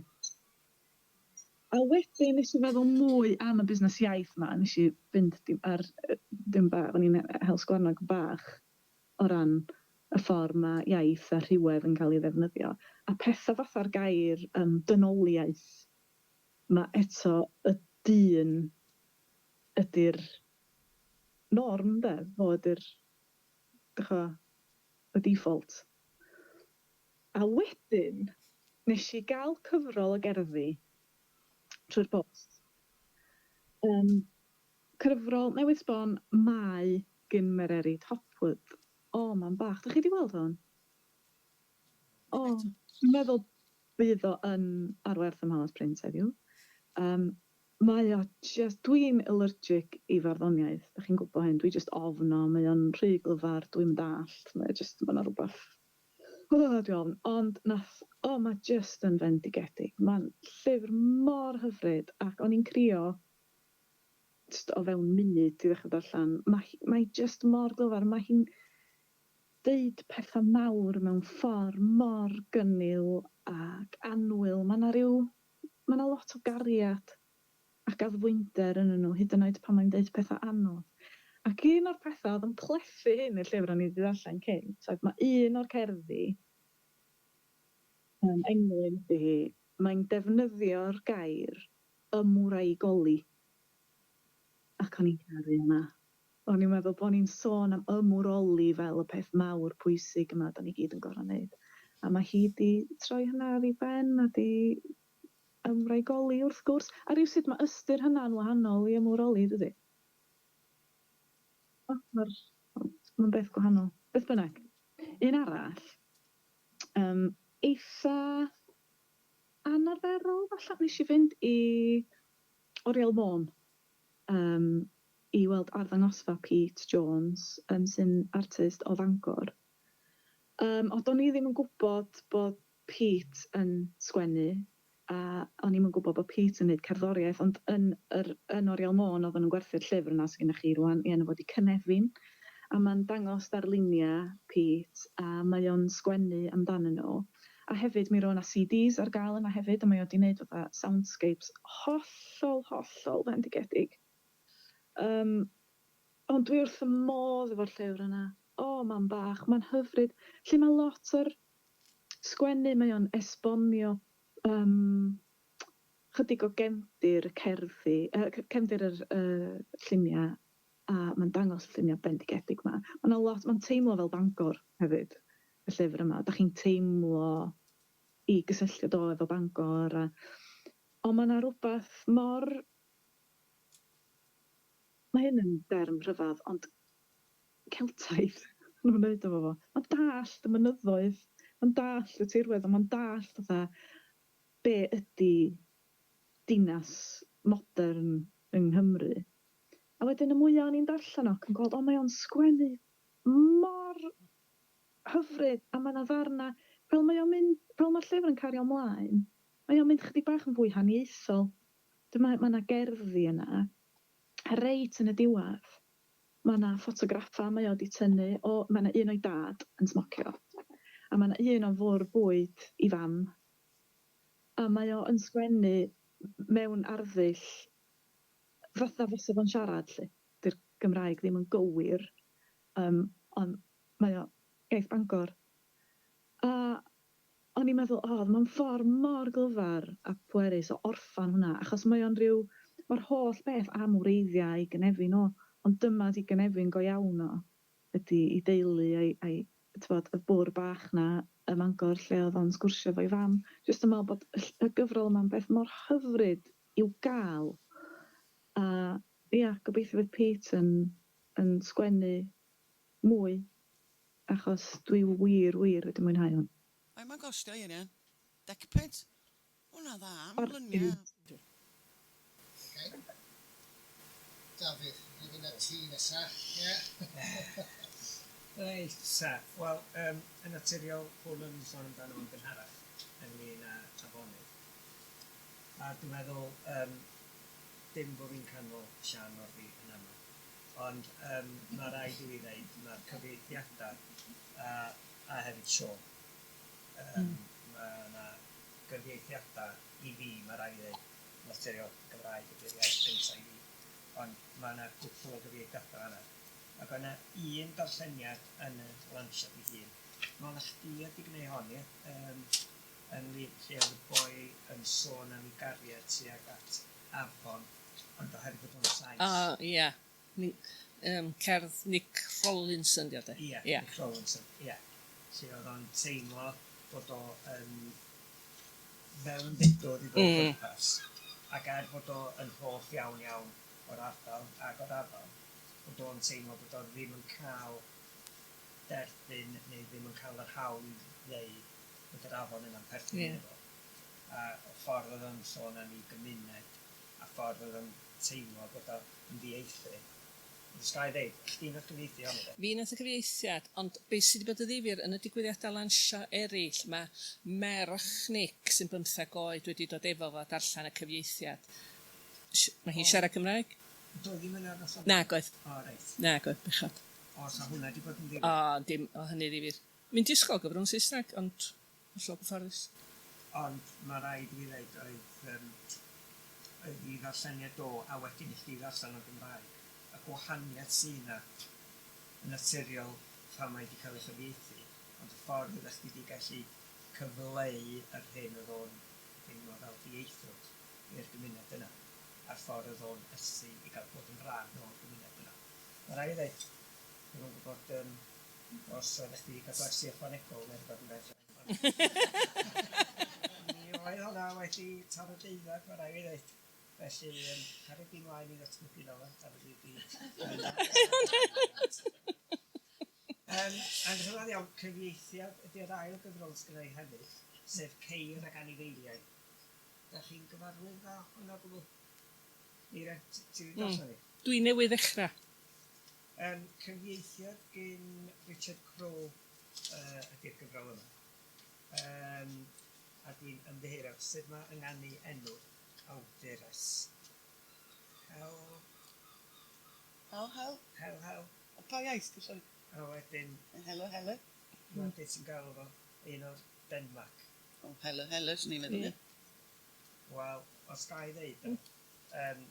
A wedyn nes i feddwl mwy am y busnes iaith 'ma, nes i fynd dim ar dim bach, o'n i'n hel sgwarnog bach o ran y ffordd ma' iaith a rhywedd yn cael ei ddefnyddio, a petha fatha'r gair yym dynoliaeth, ma' eto y dyn ydy'r norm ynde? Fo ydy'r, dych ch'mo', y default. A wedyn nes i gael cyfrol o gerddi trwy'r post. Yym, cyfrol newydd sbon, Mae gin Mererid Hopwood. O, mam bach, dach chi 'di weld hwn? O, dwi'n meddwl bydd o yn ar werth ym Mhalas Print heddiw. Yym. Mae o jyst... Dwi'n allergic i farddoniaeth, dach chi'n gwybod hyn, dwi jyst ofn o, mae o'n rhy glyfar, dwi'm yn dallt, mae o jyst, ma' 'na rwbath, o, dwi ofn. Ond nath, o, mae jyst yn fendigedig. Mae'n llyfr mor hyfryd ac o'n i'n crio jyst o fewn munud i ddechrau darllen. Mae hi, mae jyst mor glyfar, mae hi'n deud pethau mawr mewn ffordd mor gynnil ac annwyl. Mae 'na ryw, mae 'na lot o gariad ac addfwynder ynddyn nhw, hyd yn oed pan mae'n deud pethau anodd. Ac un o'r pethau oedd yn plethu hyn i'r llyfr o'n i wedi ddarllen cynt, oedd mae un o'r cerddi, englyn ydy hi, mae'n defnyddio'r gair ymwraigoli. Ac o'n i'n caru hwnna. O'n i'n meddwl bod ni'n sôn am ymwroli fel y peth mawr pwysig yma da ni gyd yn gorfod wneud. A mae hi 'di troi hynna ar ei ben a 'di ymwraigoli wrth gwrs. A rywsut mae ystyr hynna'n wahanol i ymwroli, dydy? O, mae'r... mae'n beth gwahanol. Beth bynnag. Un arall, yym, eitha anarferol falla, wnes i fynd i Oriel Môn yym, i weld arddangosfa Pete Jones, yym, sy'n artist o Fangor. Yym, ond do'n i ddim yn gwybod bod Pete yn sgwennu, a o'n i'm yn gwybod bod Pete yn wneud cerddoriaeth, ond yn yr yn Oriel Môn oedden nhw'n gwerthu'r llyfr yna sy gennych chi rŵan, ei enw fo 'di Cynefin, a mae'n dangos darluniau Pete a mae o'n sgwennu amdanyn nhw. A hefyd mi roedd 'na CDs ar gael yna hefyd a mae o 'di wneud fatha soundscapes hollol, hollol fendigedig. Yym, ond dwi wrth fy modd efo'r llyfr yna. O, mam bach, mae'n hyfryd. Lle mae lot o'r sgwennu, mae o'n esbonio yym chydig o gefndir y cerddi, yy cefndir yr yy lluniau a mae'n dangos y lluniau bendigedig 'ma. Ma' 'na lot, mae'n teimlo fel Bangor hefyd, y llyfr yma. Dach chi'n teimlo i gysylltiad o efo Bangor a... Ond ma' 'na rywbeth mor... Mae hyn yn derm rhyfedd, ond Celtaidd yn ymwneud efo fo. Mae'n dallt y mynyddoedd, mae'n dallt y tirwedd, a mae'n dallt fatha be ydy dinas modern yng Nghymru. A wedyn y mwya o'n i'n darllen o ac yn gweld, o mae o'n sgwennu mor hyfryd a mae 'na ddarnau, fel mae o'n mynd, fel mae'r llyfr yn cario mlaen, mae o'n mynd chydig bach yn fwy haniaethol. Dwi'n meddwl mae 'na gerddi yna, a reit yn y diwedd, mae 'na ffotograffau mae o 'di tynnu o, mae 'na un o'i dad yn smocio, a mae 'na un o fwrdd bwyd i fam, a mae o yn sgwennu mewn arddull fatha fysa fo'n siarad 'lly. 'Di'r Gymraeg ddim yn gywir, yym, ond mae o iaith Bangor. A o'n i'n meddwl, o, mae'n ffordd mor glyfar a pwerus o orffen hwnna, achos mae o'n rhyw, mae'r holl beth am wreiddiau a'i gynefin o, ond dyma 'di gynefin go iawn o, ydi ei deulu a'i, a'i tibod, y bwr bach 'na ym Mangor lle oedd o'n sgwrsio efo'i fam. Jyst yn meddwl bod y ll- y gyfrol yma'n beth mor hyfryd i'w gael. A ia, gobeithio fydd Pete yn yn sgwennu mwy, achos dwi wir, wir wedi mwynhau hwn.
Faint mae'n gostio un ia? Decpunt? Ma hwnna'n dda am luniau.
Ok. Dafydd, ni fynd at ti nesa, ie?
Reit ta, wel yym yn naturiol hwn o'n i'n sôn amdano fo'n gynharach ynglŷn â afonydd. A dwi'n meddwl yym dim bo fi'n canmol Siân Norby yn amal, ond yym ma' raid i fi ddeud ma'r cyfieithiada a a hefyd Siôn yym ma' 'na gyfieithiada i fi ma' raid fi ddeud naturiol Gymraeg ydi'r iaith gynta i fi ond ma' 'na gwpwl o gyfieithiada fanna ac o' 'na un darlleniad yn y lansiad ei hun, dwi me'wl na chdi oedd 'di gneu' hon ie? Yym ynglyn lle oedd y boi yn sôn am ei gariad tuag at afon, ond oherwydd bod o'n Sais.
O, ia. Ni- yym, cerdd Nick Rollinson 'di o de?
Ia,
Ia.
Nick Rollinson, ia. Lle oedd o'n teimlo bod o yn fewnfudwr i bob pwrpas, ac er bod o yn hoff iawn iawn o'r ardal ac o'r afon, bod o'n teimlo bod o ddim yn cael derbyn neu ddim yn cael yr hawl i ddeud bod yr afon yna'n perthyn iddo fo. A y ffordd oedd o'n sôn am ei gymuned a ffordd oedd o'n teimlo bod o yn ddieithryn. Ond os ga i ddeud, chdi nath gyfieithu hon yde?
Fi nath y cyfieithiad, ond be sy 'di bod yn ddifyr yn y digwyddiadau lansio eraill, mae merch Nick sy'n bymtheg oed wedi dod efo fo a darllen y cyfieithiad. Mae hi'n siarad Cymraeg.
Doedd hi'm yna noson?
Nag oedd.
O reit.
Nag oedd, bechod.
O, 'sa hwnna 'di bod yn ddifyr.
O, dim, o hynny ddifyr. Mynd i ysgol gyfrwng Saesneg, ond hollol gyfforddus.
Ond ma' raid i fi ddeud oedd yym oedd 'i ddarlleniad o a wedyn i chdi ddarllen o'n Gymraeg, y gwahaniaeth sy 'na yn naturiol pan mae 'di cael ei chyfieithu, ond y ffordd oeddach chdi 'di gallu cyfleu yr hyn oedd o'n deimlo fel dieithrwch i'r gymuned yna, a'r ffordd oedd o'n ysu i gael bod yn rhan o'r gymuned yna. Ma' raid fi ddeud, dwi'm yn gwybod yym os oeddech chdi 'di cael gwersi ychwanegol neu rywbeth ynde? Mi oedd honna wedi taro deuddeg, ma' raid fi ddeud. Felly, yym, caria di mlaen i ddatblygu fel 'na, a fyddi di yn... Yym, yn rhyfedd iawn, cyfieithiad ydy'r ail gyfrol sgynna i hefyd, sef Ceir ac Anifeiliaid. Dach chi'n gyfarwydd â hwnna o gwbl? Meira, ti 'di darllen hi?
Dwi newydd ddechrau.
Yym, cyfieithiad gin Richard Crowe yy ydy'r gyfrol yma. Yym, a dwi'n ymddiheuro, sut ma' ynganu enw'r awdures? Hel...
Hel hel?
Hel hel.
Pa iaith 'di sori?
A wedyn...
Helo hele?
Ma' be ti'n galw fo, un o'r Denmarc.
O helo hele swn i'n meddwl ie.
Wel, os ga i ddeud de, yym,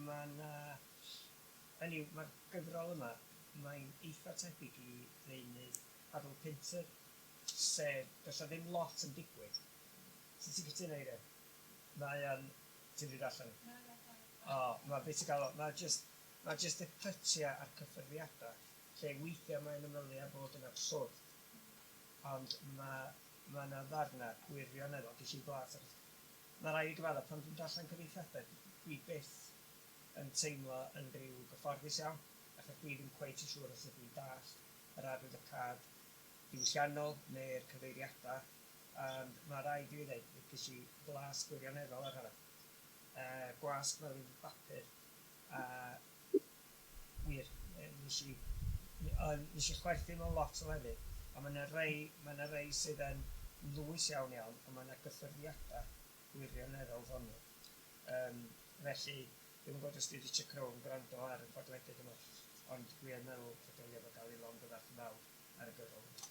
ma' 'na, hynny yw, ma'r gyfrol yma, mae'n eitha tebyg i ddeunydd Harold Pinter, sef, does 'na ddim lot yn digwydd. Sut ti'n cytuno Eirian? Mae o'n, ti 'di darllen o? O, ma' be ti'n galw, ma' jyst, ma' jyst y pytiau a'r cyffyrddiadau, lle weithiau mae'n ymylu ar fod yn abswrd, ond ma' ma' 'na ddarnau gwirioneddol, ges i blas achos ma' raid fi gyfadda pan dwi'n darllen cyfieithiadau dwi byth yn teimlo yn rhyw gyfforddus iawn achos dwi ddim cweit yn siŵr os ydw i'n dallt yr arwyddocâd diwylliannol neu'r cyfeiriadau ond ma' raid i fi ddeud mi ges i flas gwirioneddol ar hwnna. Yy gwasg fel un bapur a wir, nes i nes i chwerthin mewn lot o lefydd, a ma' 'na rei ma' 'na rei sydd yn ddwys iawn iawn, ond ma' 'na gyffyrddiadau gwirioneddol ddoniol. Yym, felly, dwi'm yn gwybod os 'di Richard Crowe yn gwrando ar y podlediad yma, ond dwi yn meddwl y dylia fo gael ei longyfarch yn fawr ar y gyfrol yma.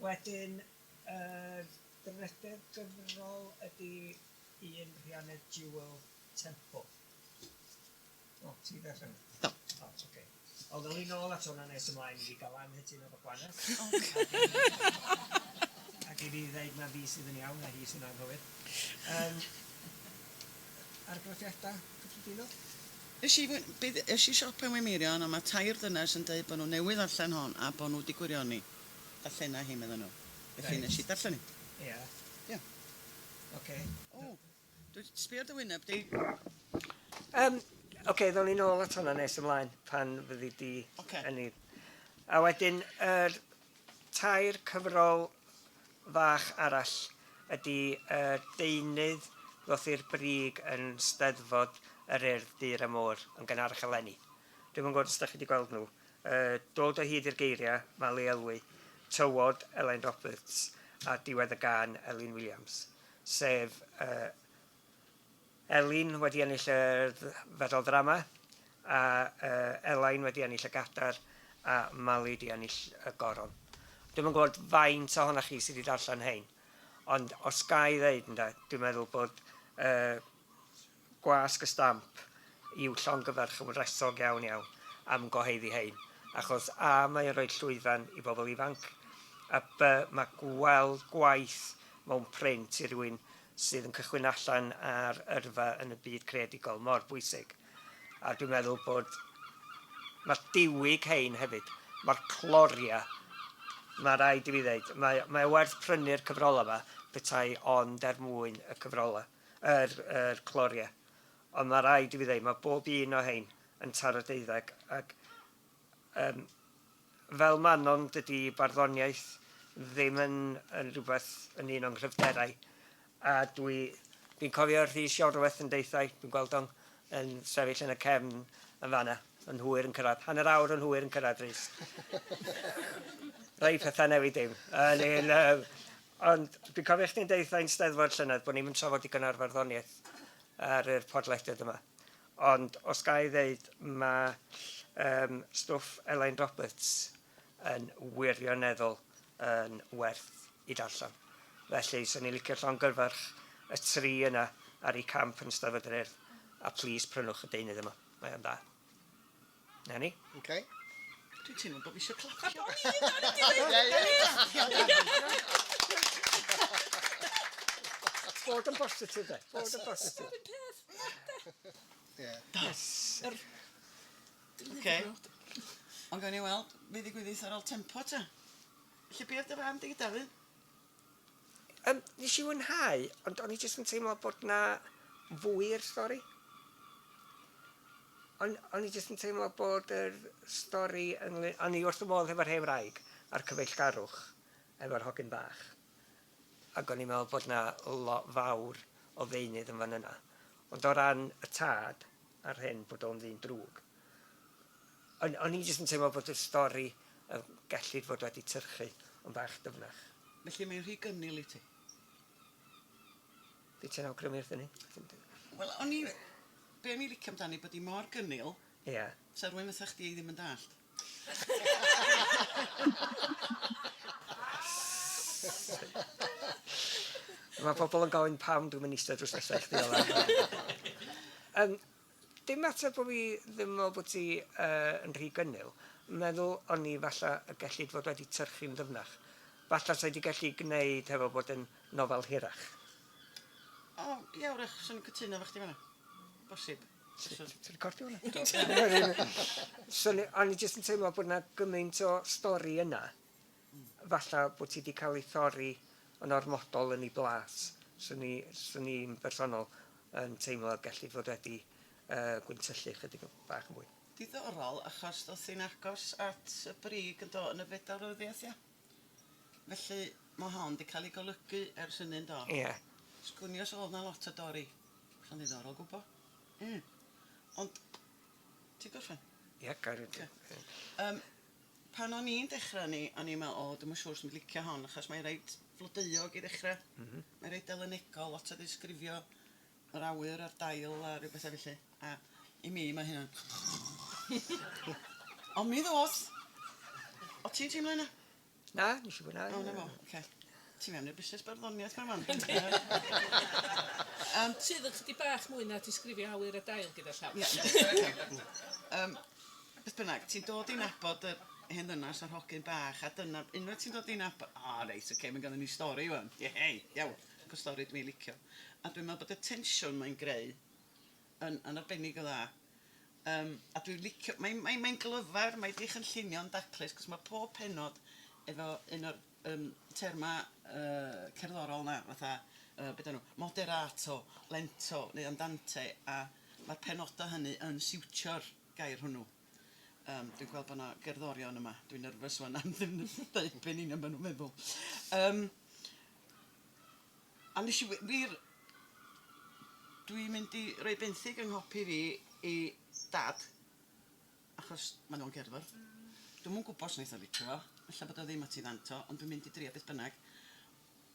Wedyn, yr drydedd gyfrol ydi un Rhianedd Jewel Temple. O, ti 'di darllen o?
Do.
O, ocê. Wel, ddown ni nôl at hwnna nes ymlaen i fi gael anghytuno efo Gwanas. Ac i fi ddeud na fi sydd yn iawn a hi sy'n anghywir. Um, argraffiadau cyffredinol?
Nes i, bydd, es i siop yn Meirion a mae tair dynes yn deud bod nhw newydd ddarllen hon a bod nhw wedi gwirioni. Darllena hi, medden nhw. Felly nes i darllen hi.
Ie.
Ie.
Ocê.
O, Dwi sbio ar dy wyneb di.
Yym, oce, ddown ni nôl at hwnna nes ymlaen pan fyddi di
Ocê.
yn ei... A wedyn yr tair cyfrol fach arall ydy y deunydd ddoth i'r brig yn Steddfod yr Urdd Dur a Môr yn gynharach eleni. Dwi'm yn gwybod os dach chi wedi gweld nhw. Yy, Dod o hyd i'r geiriau, Mali Elwy, Tywod, Elain Roberts, a Diwedd y Gân, Elin Williams. Sef yy Elin wedi ennill y Fedal Ddrama, a yy Elain wedi ennill y Gadair, a Mali 'di ennill y Goron. Dwi'm yn gwybod faint ohonoch chi sydd 'di darllen hein, ond os ga i ddeud ynde, dwi'n meddwl bod yy Gwasg y Stamp i'w llongyfarch yn wresog iawn iawn am gyhoeddi hein, achos A mae o'n rhoi llwyfan i bobl ifanc, a B mae gweld gwaith mewn print i rywun sydd yn cychwyn allan ar yrfa yn y byd creadigol mor bwysig. A dwi'n meddwl bod mae'r diwyg hein hefyd, mae'r cloria, mae rhaid i fi ddeud, mae, mae werth prynu'r cyfrolau yma petai ond er mwyn y cyfrolau. yr, yr cloriau. Ond mae rhaid i fi ddeud, mae bob un o hein yn taro deuddeg ac um, fel Manon, dydy barddoniaeth ddim yn, yn rhywbeth yn un o'n nghryfderau. A dwi, Dwi'n cofio Rhys Iorwerth yn deutha i, dwi'n gweld o'n yn sefyll yn y cefn yn fanna, yn hwyr yn cyrraedd. Hanner awr yn hwyr yn cyrraedd, Rhys. Rhai pethau newid dim. Yn un, um, ond dwi'n cofio chdi'n deutha i'n steddfod llynedd bod ni'n trafod digon ar farddoniaeth ar yr podlediad yma. Ond os ga i ddeud, mae um, stwff Elain Roberts yn wirioneddol yn werth i darllen. Felly, 'swn i'n licio llongyfarch y tri yna ar eu camp yn Steddfod yr Urdd, a plîs prynwch y deunydd yma, mae o'n dda. 'Na ni.
Ok.
Dwi'n teimlo bod fi eisiau clapio.
Bod yn bositif de, bod yn bositif.
Yr un peth.
Ie.
Yes. Yr
Oce. Ond gawn ni weld be ddigwyddith ar ôl tempo ta. Felly be oedd dy farn di Dafydd?
Yym, nes i fwynhau, ond o'n i jyst yn teimlo bod 'na fwy i'r stori. O'n o'n i jyst yn teimlo bod yr stori ynglyn... O'n i wrth fy modd hefo'r hen wraig a'r cyfeillgarwch efo'r hogyn bach. Ac o'n i'n meddwl bod 'na lot fawr o ddeunydd yn fan yna. Ond o ran y tad a'r hyn bod o'n ddyn drwg, o'n o'n i jyst yn teimlo bod y stori yy gellid fod wedi tyrchu yn bach dyfnach.
Felly mae'n rhy gynnil i ti?
Be ti'n awgrymu wrthyn ni?
Wel o'n i... Be o'n i'n licio amdani bod hi mor gynnil...
Ie.
...sa rywun fatha chdi ddim yn dallt.
Mae pobl yn gofyn pam dwi'm yn eistedd drws nesa i chdi fel arfer. Yym, dim mater bo' fi ddim yn meddwl bod ti yy yn rhy gynnil, meddwl o'n i falla y gellid fod wedi tyrchu'n ddyfnach. Falla 'sa i 'di gallu gneud hefo bod yn nofel hirach.
O, ia, wrach, 'swn i'n cytuno efo chdi fan'na. Bosib.
Ti'n recordio hwnna? So o'n i jyst yn teimlo bod 'na gymaint o stori yna, falla bod ti 'di cael ei thorri yn ormodol yn ei blas. 'Swn i, 'swn i'n bersonol yn teimlo gellid fod wedi uh, gwyntyllu chydig bach yn fwy.
Diddorol, achos ddoth hi'n agos at y brig yn do yn y fedal ryddiaith, ia? Felly, mae hon 'di cael ei golygu ers hynny yn do?
Ie.
Sgwn i os oedd 'na lot o dorri. Sa'n ddiddorol gwbo. Mm. Ond, ti'n gorffen?
Ie, gair.
Um, pan o'n i'n dechrau ni, o'n i'n meddwl, o, dwi'm yn siŵr os dwi'n licio hon, achos mae'n reit flodeuog i ddechrau. Mm -hmm. Mae'n reit delynegol, lot o ddisgrifio yr awyr a'r dail a rhyw bethau felly. A i mi, mae hynna'n... Ond mi ddoth! O ti'n teimlo hynna?
Na, nes i fwynhau.
O, na fo, oce. Ti mewn i'r busnes barddoniaeth ma wan. um,
Sydd yn chydig bach mwy na disgrifio awyr a dail gyda llaw.
Ie, yeah, um, beth bynnag, ti'n dod i nabod yr hen ddynas a'r hogyn bach, a dyna, unwaith ti'n dod i nabod, o, oh, reit, oce, okay, mae ganddyn ni stori wan. Ie, hei, iawn, ac stori dwi'n licio. A dwi'n meddwl bod y tensiwn mae'n greu yn, yn arbennig o dda. Yym a dwi'n licio... Mae'n mae'n mae'n glyfar, mae 'di chynllunio'n daclus, 'cos ma' pob pennod efo un o'r yym terma yy cerddorol 'na, fatha yy be' 'dan nhw, moderato, lento neu andante, a ma'r penodau hynny yn siwtio'r gair hwnnw. Yym dwi'n gweld bod 'na gerddorion yma, dwi'n nervous 'wan am ddim deud be' yn union ma' nhw'n meddwl. Yym. A nes i wi- wir... Dwi'n mynd i roi benthyg 'y nghopi fi i Dad, achos mae o'n gerddor. Dwi'm yn gwybod os wneith o licio fo, ella bod o ddim at ei ddant o, ond dwi'n mynd i drio beth bynnag.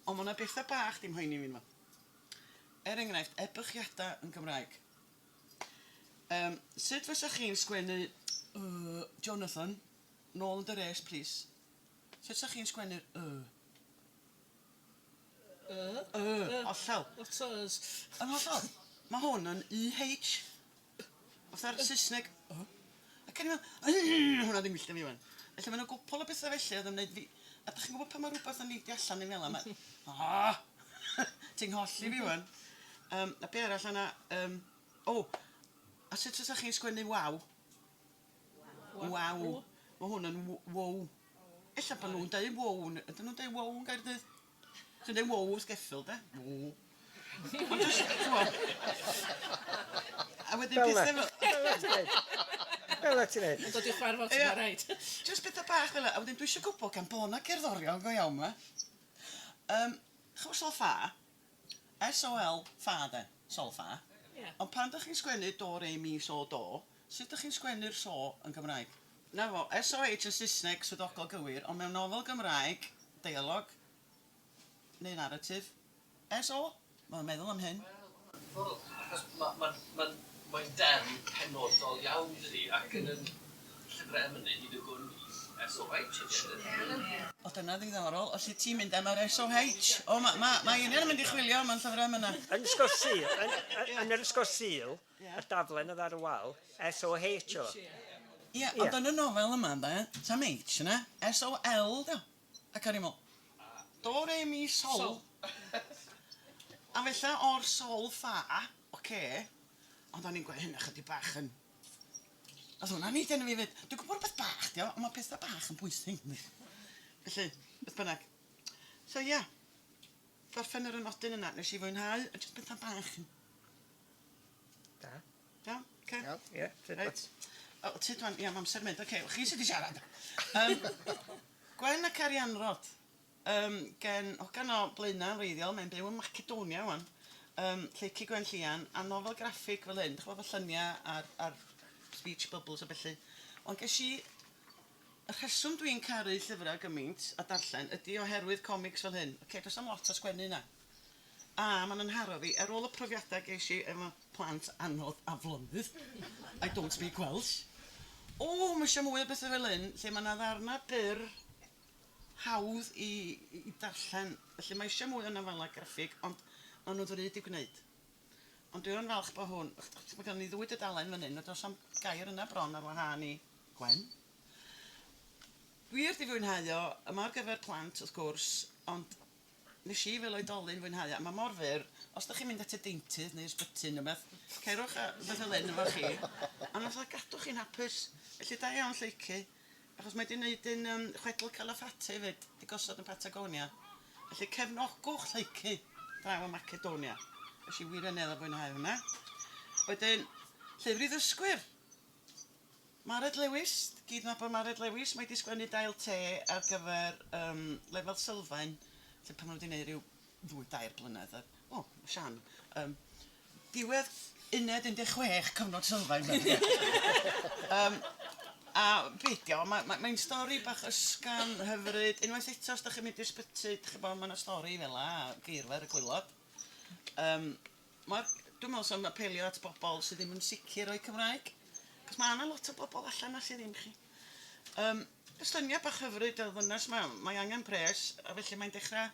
Ond mae 'na bethau bach 'di mhoeni fi ynddo fo. Er enghraifft, ebychiadau yn Gymraeg. Yym, sut fysach chi'n sgwennu yy Jonathan, nôl yn dy res plîs? Sut 'sach chi'n sgwennu'r y?
Y.
Y. Hollol.
Lot o ys.
Yn hollol. Mae hwn yn UH. Fatha'r Saesneg. Y. Ac o'n i'n meddwl, hwnna ddim wylltio fi wan. Felly mae 'na gwpl o bethau felly oedd yn wneud fi... A dach chi'n gwybod pan mae rhywbeth yn neidio allan i fel 'na, mae... Ah! Ti'n ngholli fi wan. Um, a be arall yna? Um, o, a sut fysa chi'n sgwennu waw? Waw. Mae hwn yn wow. Ella bod nhw'n deud wow. Ydyn nhw'n deud wow yn Gaerdydd? Ti'n deud wow wrth geffyl, de? Wow. Ond jyst, ti'n gwbod. A wedyn
Fel 'na.
pethau fel...
Fel 'na ti'n neud. Fel 'na ti'n neud.
Yn dod i'w chwarfod ti,
Ie.
ma' raid.
Jyst pethau bach fel 'na. A wedyn dwi eisiau gwybod gan bo' 'na cerddorion go iawn 'ma. Yym, chimod sol-ffa? S-O-L, ffa de. Sol ffa.
Ie.
Ond pan dych chi'n sgwennu do, re, mi, so, do, sut dych chi'n sgwennu'r so yn Gymraeg? 'Na fo, SOH yn Saesneg swyddogol gywir, ond mewn nofel Gymraeg, deialog, neu naratif, SO? Mae'n meddwl am hyn.
Wel, achos ma' ma'n ma'n mae'n derm penodol iawn dydi, ac yn 'yn llyfre emynau hyd y gwn i, SOH ydi e.
O dyna ddiddorol, os wyt ti'n mynd am yr SOH. O ma' ma' ma' Eirian yn mynd i chwilio am yn llyfrau emynau.
Yn Ysgol Sul, yn, yn, yn yr Ysgol Sul, y daflen oedd ar y wal, SOH oedd o.
Ie, ond yn y nofel yma ynde, sa'm H yna, SOL 'di o. Ac o'n i'n meddwl, do re mi sol. A fella o'r sol ffa, ocê, ond o'n i'n gweld hynna chydig bach yn... Oedd hwnna'n neud arna fi 'fyd. Dwi'n gwybod rhywbeth bach 'di o, ond mae pethau bach yn bwysig yndi. Felly, beth bynnag. So ie, gorffen ar y nodyn yna, nes i fwynhau, a jyst pethau bach.
Da.
Iawn, ocê.
Iawn, ie.
Reit. O, tyd wan, ia, ma' amser mynd. Ocê, chi sydd 'di siarad. Um, Gwen ac Arianrod. Um, gen hogan o Blaenau yn wreiddiol, mae'n byw yn Macedonia wan. Um, Lleucu Gwen Llian, a nofel graffig fel hyn, dych chi'n gwbod efo lluniau a'r, ar speech bubbles a felly. Ond ges i y rheswm dwi'n caru llyfrau gymaint a darllen ydy oherwydd comics fel hyn. Ocê, does 'na'm lot o sgwennu yna. A ma'n 'y nharo fi, ar ôl y profiadau ges i efo plant anodd aflonydd, I don't speak Welsh, o, ma' isio mwy o bethau fel hyn, lle ma' 'na ddarnau byr hawdd i, i darllen. Felly mae eisiau mwy o nofelau graffig, ond maen nhw'n ddrud i gwneud. Ond dwi yn falch bod hwn, mae gennym ni ddwy dudalen fan hyn, a does 'am gair yna bron ar wahân i Gwen. Wir 'di fwynhau o, yma ar gyfer plant wrth gwrs, ond nes i fel oedolyn fwynhau o, a mae mor fyr, os ydych chi'n mynd at y deintydd neu ysbyty neu beth, cerwch a beth fel hyn efo chi, a nath o gadw chi'n hapus. Felly da iawn Lleucu, achos mae 'di wneud un um, chwedl Calafate hefyd, 'di gosod yn Patagonia. Felly cefnogwch Lleucu draw yn Macedonia. Nes i wirioneddol fwynhau hwnna. Wedyn, llyfr i ddysgwyr. Mared Lewis, gyd nabod Mared Lewis, mae 'di sgwennu dail te ar gyfer um, lefel sylfaen, lle pan maen nhw wedi gwneud rhyw ddwy dair blynedd. A, o, Sian, um, diwedd uned 16 cyfnod sylfaen. um, a beidio, mae'n mae, mae stori bach ysgafn, hyfryd. Unwaith eto, os ydych chi'n mynd i'r ysbyty, dych chi'n bod, mae yna stori fel 'a, geirfa ar y gwaelod. Um, Mae'r, dwi'n meddwl sy'n apelio at bobl sydd ddim yn sicr o'u Cymraeg. Cos mae yna lot o bobl allan na sydd ddim chi. Um, Lluniau bach hyfryd o ddynes ma, mae angen pres, a felly mae'n dechrau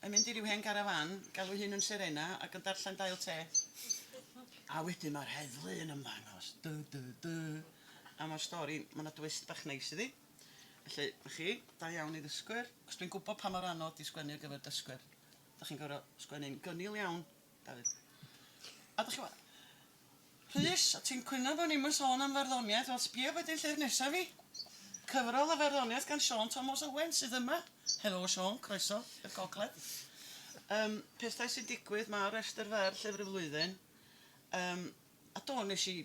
yn mynd i ryw hen garafan, galw hun yn Serena ac yn darllen dail te. A wedyn mae'r heddlu yn ymddangos. Du, du, du. A mae'r stori, mae yna twist bach neis iddi. Felly, na chi, da iawn i ddysgwyr. Cos dwi'n gwybod pa mor anodd di sgwennu ar gyfer dysgwyr. Da chi'n gorfod sgwennu'n gynnil iawn, Dafydd. A dych chi'n Rhys, o ti'n cwyno bod ni'm yn sôn am farddoniaeth, wel sbia be 'di'r llyfr nesaf fi. Cyfrol o farddoniaeth gan Siôn Tomos Owen sydd yma. Helo Siôn, croeso i'r gogledd. Um, pethau sy'n digwydd, mae rhestr fer llyfr y flwyddyn. Um, a do, nes i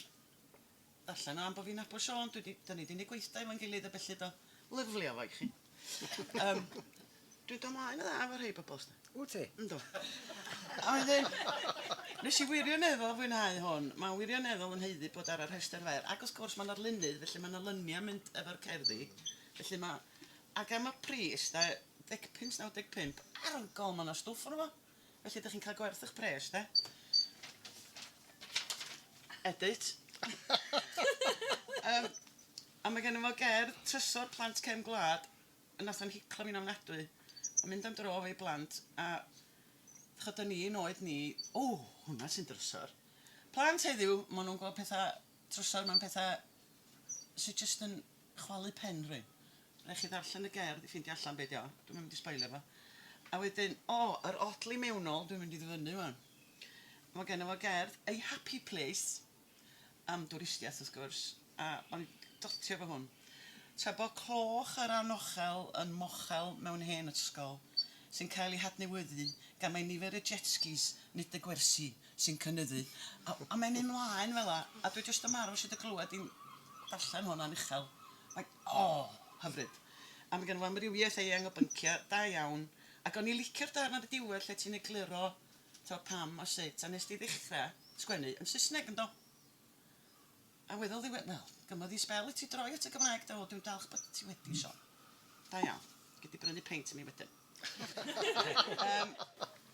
darllen o am bod fi'n nabod Siôn, dwi 'di, da ni 'di neud gweithdai efo'n gilydd a felly do. Lyfli o fo i chi. Um, dwi'n dod ymlaen yn dda efo rhai bobl.
Wyt ti?
Yndw. A wedyn, nes i wirioneddol fwynhau hwn. Mae'n wirioneddol yn haeddu bod ar y rhestr fer. Ac wrth gwrs mae'n arlunydd, felly mae'n arluniau mynd efo'r cerddi. Felly mae... Ac am y pris, de, 10.95, argol, mae yna stwff arno fo. Felly ydych chi'n cael gwerth eich pres, de. Edit. um, a mae gen fo gerdd Trysor Plant Cefn Gwlad, nath o'n hiclo fi'n ofnadwy. A mynd am dro efo'i blant, a chod o'n ni'n oed ni, o, hwnna sy'n drysor. Plant heddiw, maen nhw'n gweld pethau trysor mewn pethau sydd jyst yn chwalu pen rhywun. Rhaid chi ddarllen y gerdd i ffeindio allan be di o. Dwi'n mynd i sboilio fo. A wedyn, o, yr odli mewnol, dwi'n mynd i ddyfynnu wan. Mae gen fo gerdd A Happy Place, am dwristiaeth wrth gwrs, a o'n i'n dotio fo hwn. Tra bod cloch yr anochel yn mochel mewn hen ysgol, sy'n cael ei hadnewyddu gan mai nifer y jet skis, nid y gwersi, sy'n cynyddu. A, a mae'n mynd mlaen fel 'a, a dwi jyst yn marw eisiau dy glywed i'n darllen hwn uchel. Mae, o, oh, hyfryd. A mae gen fo amrywiaeth eang o bynciau, da iawn. Ac o'n i licio'r darn ar y diwedd lle ti'n egluro T'o' pam a sut, a nes di ddechra sgwennu yn Saesneg yndo? A weddol ddiwe- wel, gymodd hi sbel i ti droi at y Gymraeg do, dwi'n dalch bod ti wedi Siôn. Da iawn. Gei di brynu peint i mi wedyn. Yym,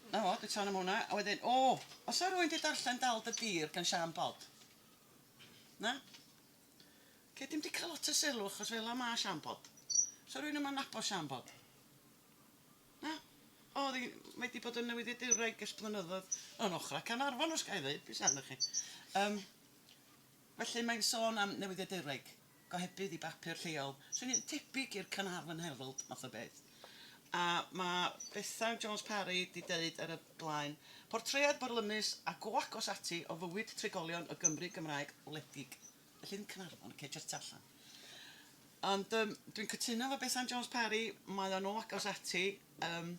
'na fo, dwi'n sôn am hwnna. A wedyn, o, oes 'na rywun 'di darllen Dal dy Dir gan Siân Bod? Na? Oce, dim 'di cael lot o sylw achos fel 'na ma' Siân Bod. Oes 'na rywun yma'n nabod Siân Bod? Na? O, oedd hi, mae 'di bod yn newyddiadurwraig ers blynyddoedd yn ochrau Caernarfon os ga i ddeud, pwy sy'n arnoch chi? Yym, felly mae'n sôn am newyddiadurwraig, gohebydd i bapur lleol, sy'n tebyg i'r Caernarfon Herald math o beth. A mae Bethan Jones Parry 'di deud ar y blaen, Portread byrlymus a go agos ati o fywyd trigolion y Gymru Gymraeg wledig. Felly ddim Caernarfon, ocê, jyst tu allan. Ond yym dwi'n cytuno efo Bethan Jones Parry, mae o'n o agos ati, yym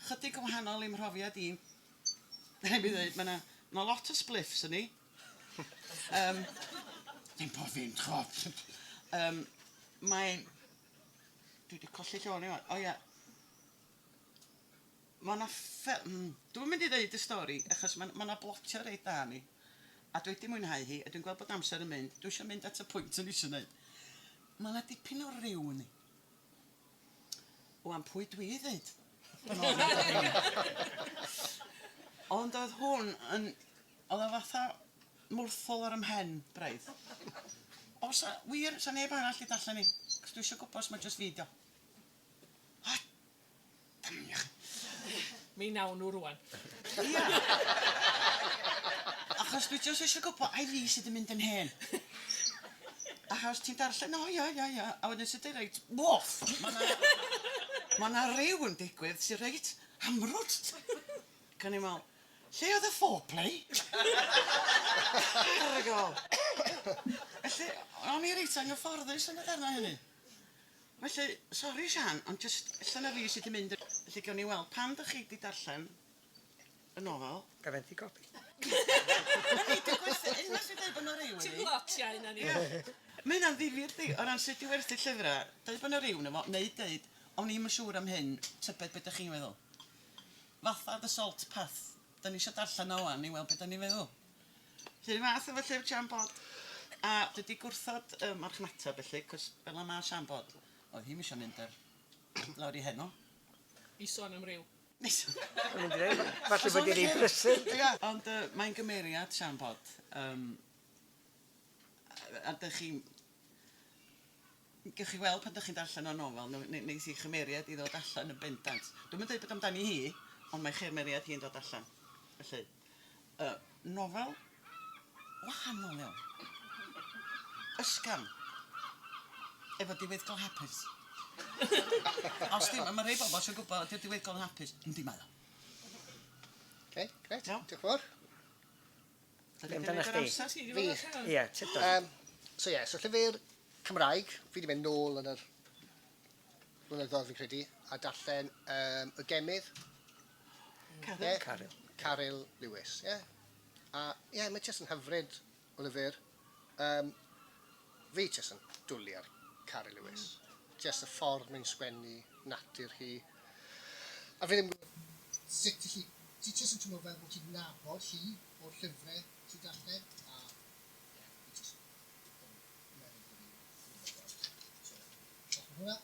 chydig yn wahanol i'm mhrofiad i. Rhaid mi ddeud, mae 'na ma' lot o spliffs yn 'i. Yym dim bo' fi'n t'mo' yym mae'n... Dwi 'di colli lle o'n i 'wan, o ia. Ma' 'na ffe-... Dwi'm yn mynd i ddeud y stori achos ma' ma' 'na blotio reit dda yni a dwi 'di mwynhau hi a dwi'n gweld bod amser yn mynd, dwi isio mynd at y pwynt o'n i isio neud. Ma' 'na dipyn o ryw yni. Wan pwy dwi i ddeud bo' 'na ryw? Ond oedd hwn yn... oedd o fatha mwrthwl ar 'y mhen braidd. Oes 'na... wir, 'sa neb arall 'di darllen hi? 'Cos dwi isio gwybod os mai jyst fi 'di o. O! Damia chi.
Mi wnawn nhw rŵan.
Ia! Achos dwi jyst eisiau gwybod, ai fi sydd 'di mynd yn hen? Achos ti'n darllen, o ia, ia, ia, a wedyn sy'n reit, woof! Mae 'na ma' 'na ryw yn digwydd sy'n reit amrwd. Ac o'n i'n meddwl, lle oedd y foreplay? Argol! Felly, o'n i reit anghyfforddus yn y darnau hynny. Felly, sori Siân, ond jyst ella na fi sy 'di mynd... Felly gawn ni weld, pam dach chi 'di darllen y nofel?
Ga i fenthyg copi?
Na ni, dwi'n gwerthu, unwaith ti'n deud bod 'na ryw
Ti'n lot iau na ni.
Ia. Mae hynna'n ddifyr 'di, o ran sut i werthu llyfrau, deud bod 'na ryw yno fo, neu deud, o'n i'm yn siŵr am hyn, tybed be dach chi'n feddwl. Fatha The Salt Path, 'dan ni isio darllen o 'wan i weld be 'dan ni'n feddwl. Rhun fath efo llyfr Sian Bod. A dwi 'di gwrthod yy marchnata felly 'cos fel 'na ma' Sian Bod. Oedd hi'm isio mynd ar lawr i heno.
I sôn am ryw.
O'n i'n mynd i ddeud, falle bod hi'n rhy brysur.
Ia, ond yy mae'n gymeriad Sian Bod. Yym a dych chi'n... Gewch chi weld pan dych chi'n darllen y nofel, neith ei chymeriad hi ddod allan yn bendant. Dwi'm yn deud bod amdani hi, ond mae chymeriad hi'n dod allan. Felly, yy, nofel wahanol iawn. Ysgafn. Efo diweddglo hapus. Os dim, mae rhai bobl eisiau gwybod ydy'r diweddglo yn hapus. Yndi mae o.
Ok, grêt. Diolch yn fawr.
Be amdana chdi?
Fi?
Ie, tyd
Um, so ie, yeah, so llyfr Cymraeg, fi wedi mynd nôl yn yr blynyddoedd fi'n credu, a darllen Y Gemydd.
Caryl.
Yeah.
Caryl.
Caryl Lewis, ie. Yeah. A ie, yeah, mae jyst yn hyfryd o lyfr. Fi jyst yn dwlu ar Caryl Lewis. Jyst y ffordd mae'n sgwennu, natur hi. A fi ddim yn gwybod sut ti Ti jyst yn teimlo fel bod ti'n nabod hi o'r llyfrau ti'n darllen, a ie, fi jyst yn meddwl bod hi'n rhywbeth. So, diolch am hwnna.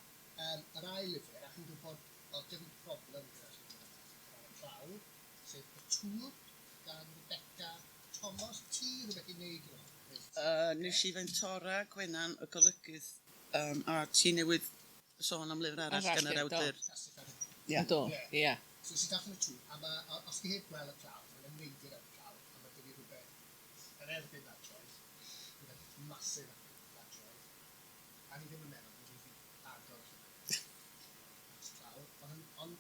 Yr ail lyfr, a chi'n gwybod, oedd 'da fi problem gyda'r llyfr yma, ar y clawr, sef Y Tŵr gan Rebecca Thomas. Ti rhywbeth i wneud gyda hwnna?
Nes i fentora Gwenan, y golygydd, a ti newydd sôn am lyfr arall gan yr awdur.
Ia. Do, ia.
So nes i darllen y tŵr, a ma', os chi heb gweld y clawr, ma' 'na neidr ar y clawr, a ma' 'da fi rhywbeth yn erbyn nadroedd, rhywbeth massive yn erbyn nadroedd, a ni ddim yn meddwl bod fi 'di agor y llyfr at y clawr, ond ond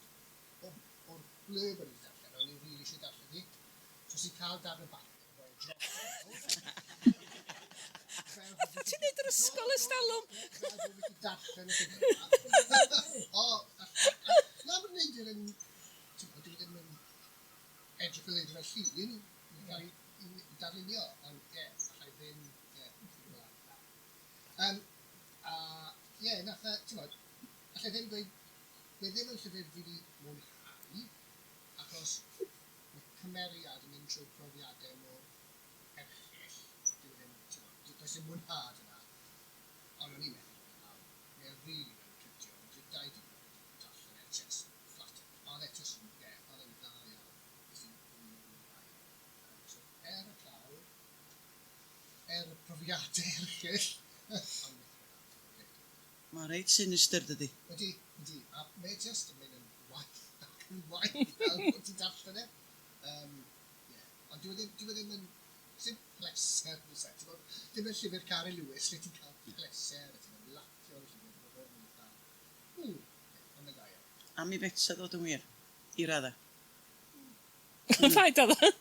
o o'r blurb o'n i 'di darllen, o'n i rili eisiau darllen hi, so os ti'n cael darn o bapur a rhoi e dros y clawr,
Fatha ti'n neud yr ysgol ers talwm.
Fel bod fi 'di darllen y llyfr yma. O, na, ma'r neidr yn, ti'n gwybod, dyw e ddim yn edrych fel neidr fel llun, mae'n cael ei darlunio, ond ie, alla i ddim, ie, na, na. A ie, nath e, ti'n gwybod, alla i ddim dweud, mae ddim yn llyfr fi 'di mwynhau, achos mae cymeriad yn mynd trwy profiadau mor erchyll, dyw e ddim, ti'n does dim mwynhad yna. Ond o'n i'n meddwl, mae e'n rili yn cydio, ond dwi dau diwrnod wedi darllen e, just flat out. Oedd e just, ie, oedd e'n dda iawn. Nes i rili mwynhau e. So, er y clawr, er y profiadau erchyll, ond grêt.
Mae'n reit sinister, dydy.
Ydy, ydy. A mae e just yn mynd yn waeth ac yn waeth fel bod ti'n darllen e. Yeah. Ond dyw e ddim, dyw e ddim yn, dim pleser, oes e? Ti'n dim yn llyfr Cari Lewis lle ti'n cael pleser a ti'n ymlacio yn y llyfr, mae hwn yn eitha, ww, ie, ond mae'n dda iawn.
A mi fetsa ddod yn wir, i raddau.
Paid â ddo.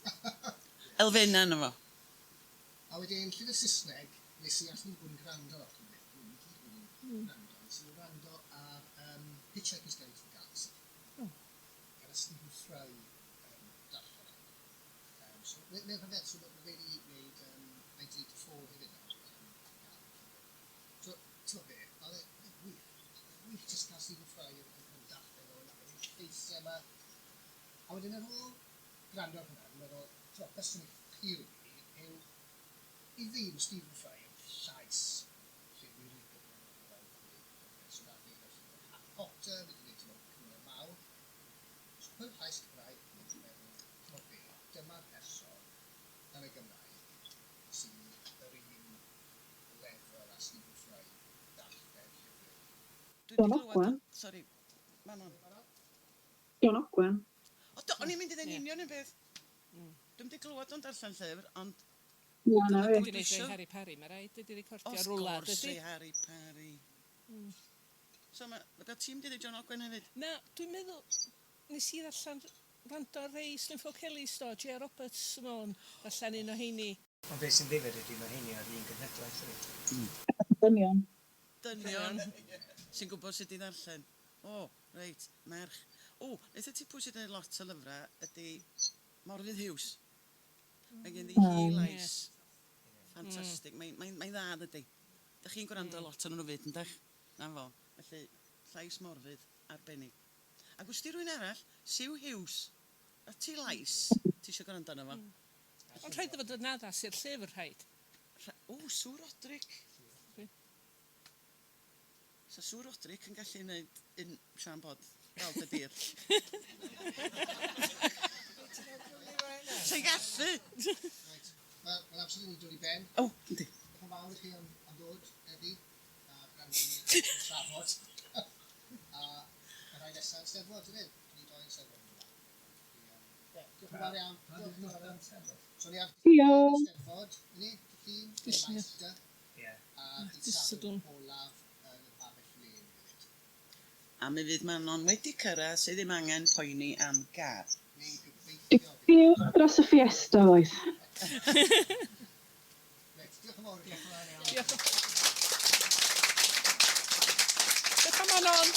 Elfennau yno fo.
A wedyn, llyfr Saesneg, nes i allu bod yn gwrando lot yn beth, dwi'n gyd bod yn gwrando, nes i wrando ar Hitchhiker's Guide to the Galaxy. Oh. Gyda Stephen Fry darllen e. So, mae'n rhyfedd, so mae fe wedi gwneud 1984 hefyd nawr. So, ti'n gwybod be, oedd e'n wych. Wych jyst cael Stephen Fry yn darllen o, yn ei lleisiau yma. A wedyn ar ôl gwrando ar hwnna, dwi'n meddwl, ti'n gwybod, cwestiwn i chi really yw, i fi, mae Stephen Fry yn llais lle dwi'n rili gyflym o fel gwneud. So nath e llyfr Harry Potter, wedi gwneud ti'n cymeriad mawr. So pwy'r llais Cymraeg, dwi'n meddwl, ti'n gwybod be, dyma'r person yn y Gymraeg sy'n yr un lefel a Stephen Fry darllen llyfr.
Dwi wedi clywed... Sori, Manon.
John Ogwen.
O, do, o'n i'n mynd i ddeud union un peth. Dwi'm 'di clywed o'n darllen llyfr, ond...
Na, na fi.
Dwi'n eisiau Harry Parry, mae rhaid ydi recordio rwla,
dydy? Wrth gwrs, Harry Parry. So, mae... Da ti'n mynd i ddeud John Ogwen hefyd?
Na, dwi'n meddwl, nes i ddarllen rando ar rei Slim Kelly sto, J.R. Roberts, yn meddwl, darllen un o heini.
Ond beth sy'n ddifyr ydy, mae heini ar un genhedlaeth, ydy.
Dynion.
Dynion sy'n gwybod sut i ddarllen. O, reit, merch. O, wnaeth ti pwy sydd wedi lot o lyfrau ydy Morfudd Hughes. Mae gen hi lais ffantastig. Mae'n mae, mae dda, dydy. Dych chi'n gwrando lot o'n nhw fyd, yndych? Na fo. Felly, llais Morfudd arbennig. Ac wsti rhywun arall, Sue Hughes. A ti lais, ti eisiau gwrando arno fo?
Ond rhaid iddo fod yn addas i'r llyfr, rhaid.
O, Sue Roderick. So Sue Roderick yn gallu gwneud un Sian Bod fel dy dir. Sa'n gallu!
Reit, mae'n amser i ni dod i ben.
O, yndi.
Diolch yn fawr i chi am dod heddi a gwrando i trafod. A y rhai nesaf yn Steddfod, ydyn? Ni doi yn Steddfod yn dod. Diolch yn fawr iawn. Diolch yn fawr iawn. So ni ar Steddfod, ni, Llun, Maes Dy. A dydd Sadwrn olaf yn y pabell lên hefyd.
A mi fydd Manon wedi cyrraedd sydd ddim angen poeni am gar.
Ni'n gobeithio.
Diolch dros y fiesta, oes.
Reit, diolch yn fawr i chi.
Diolch. Diolch am Manon.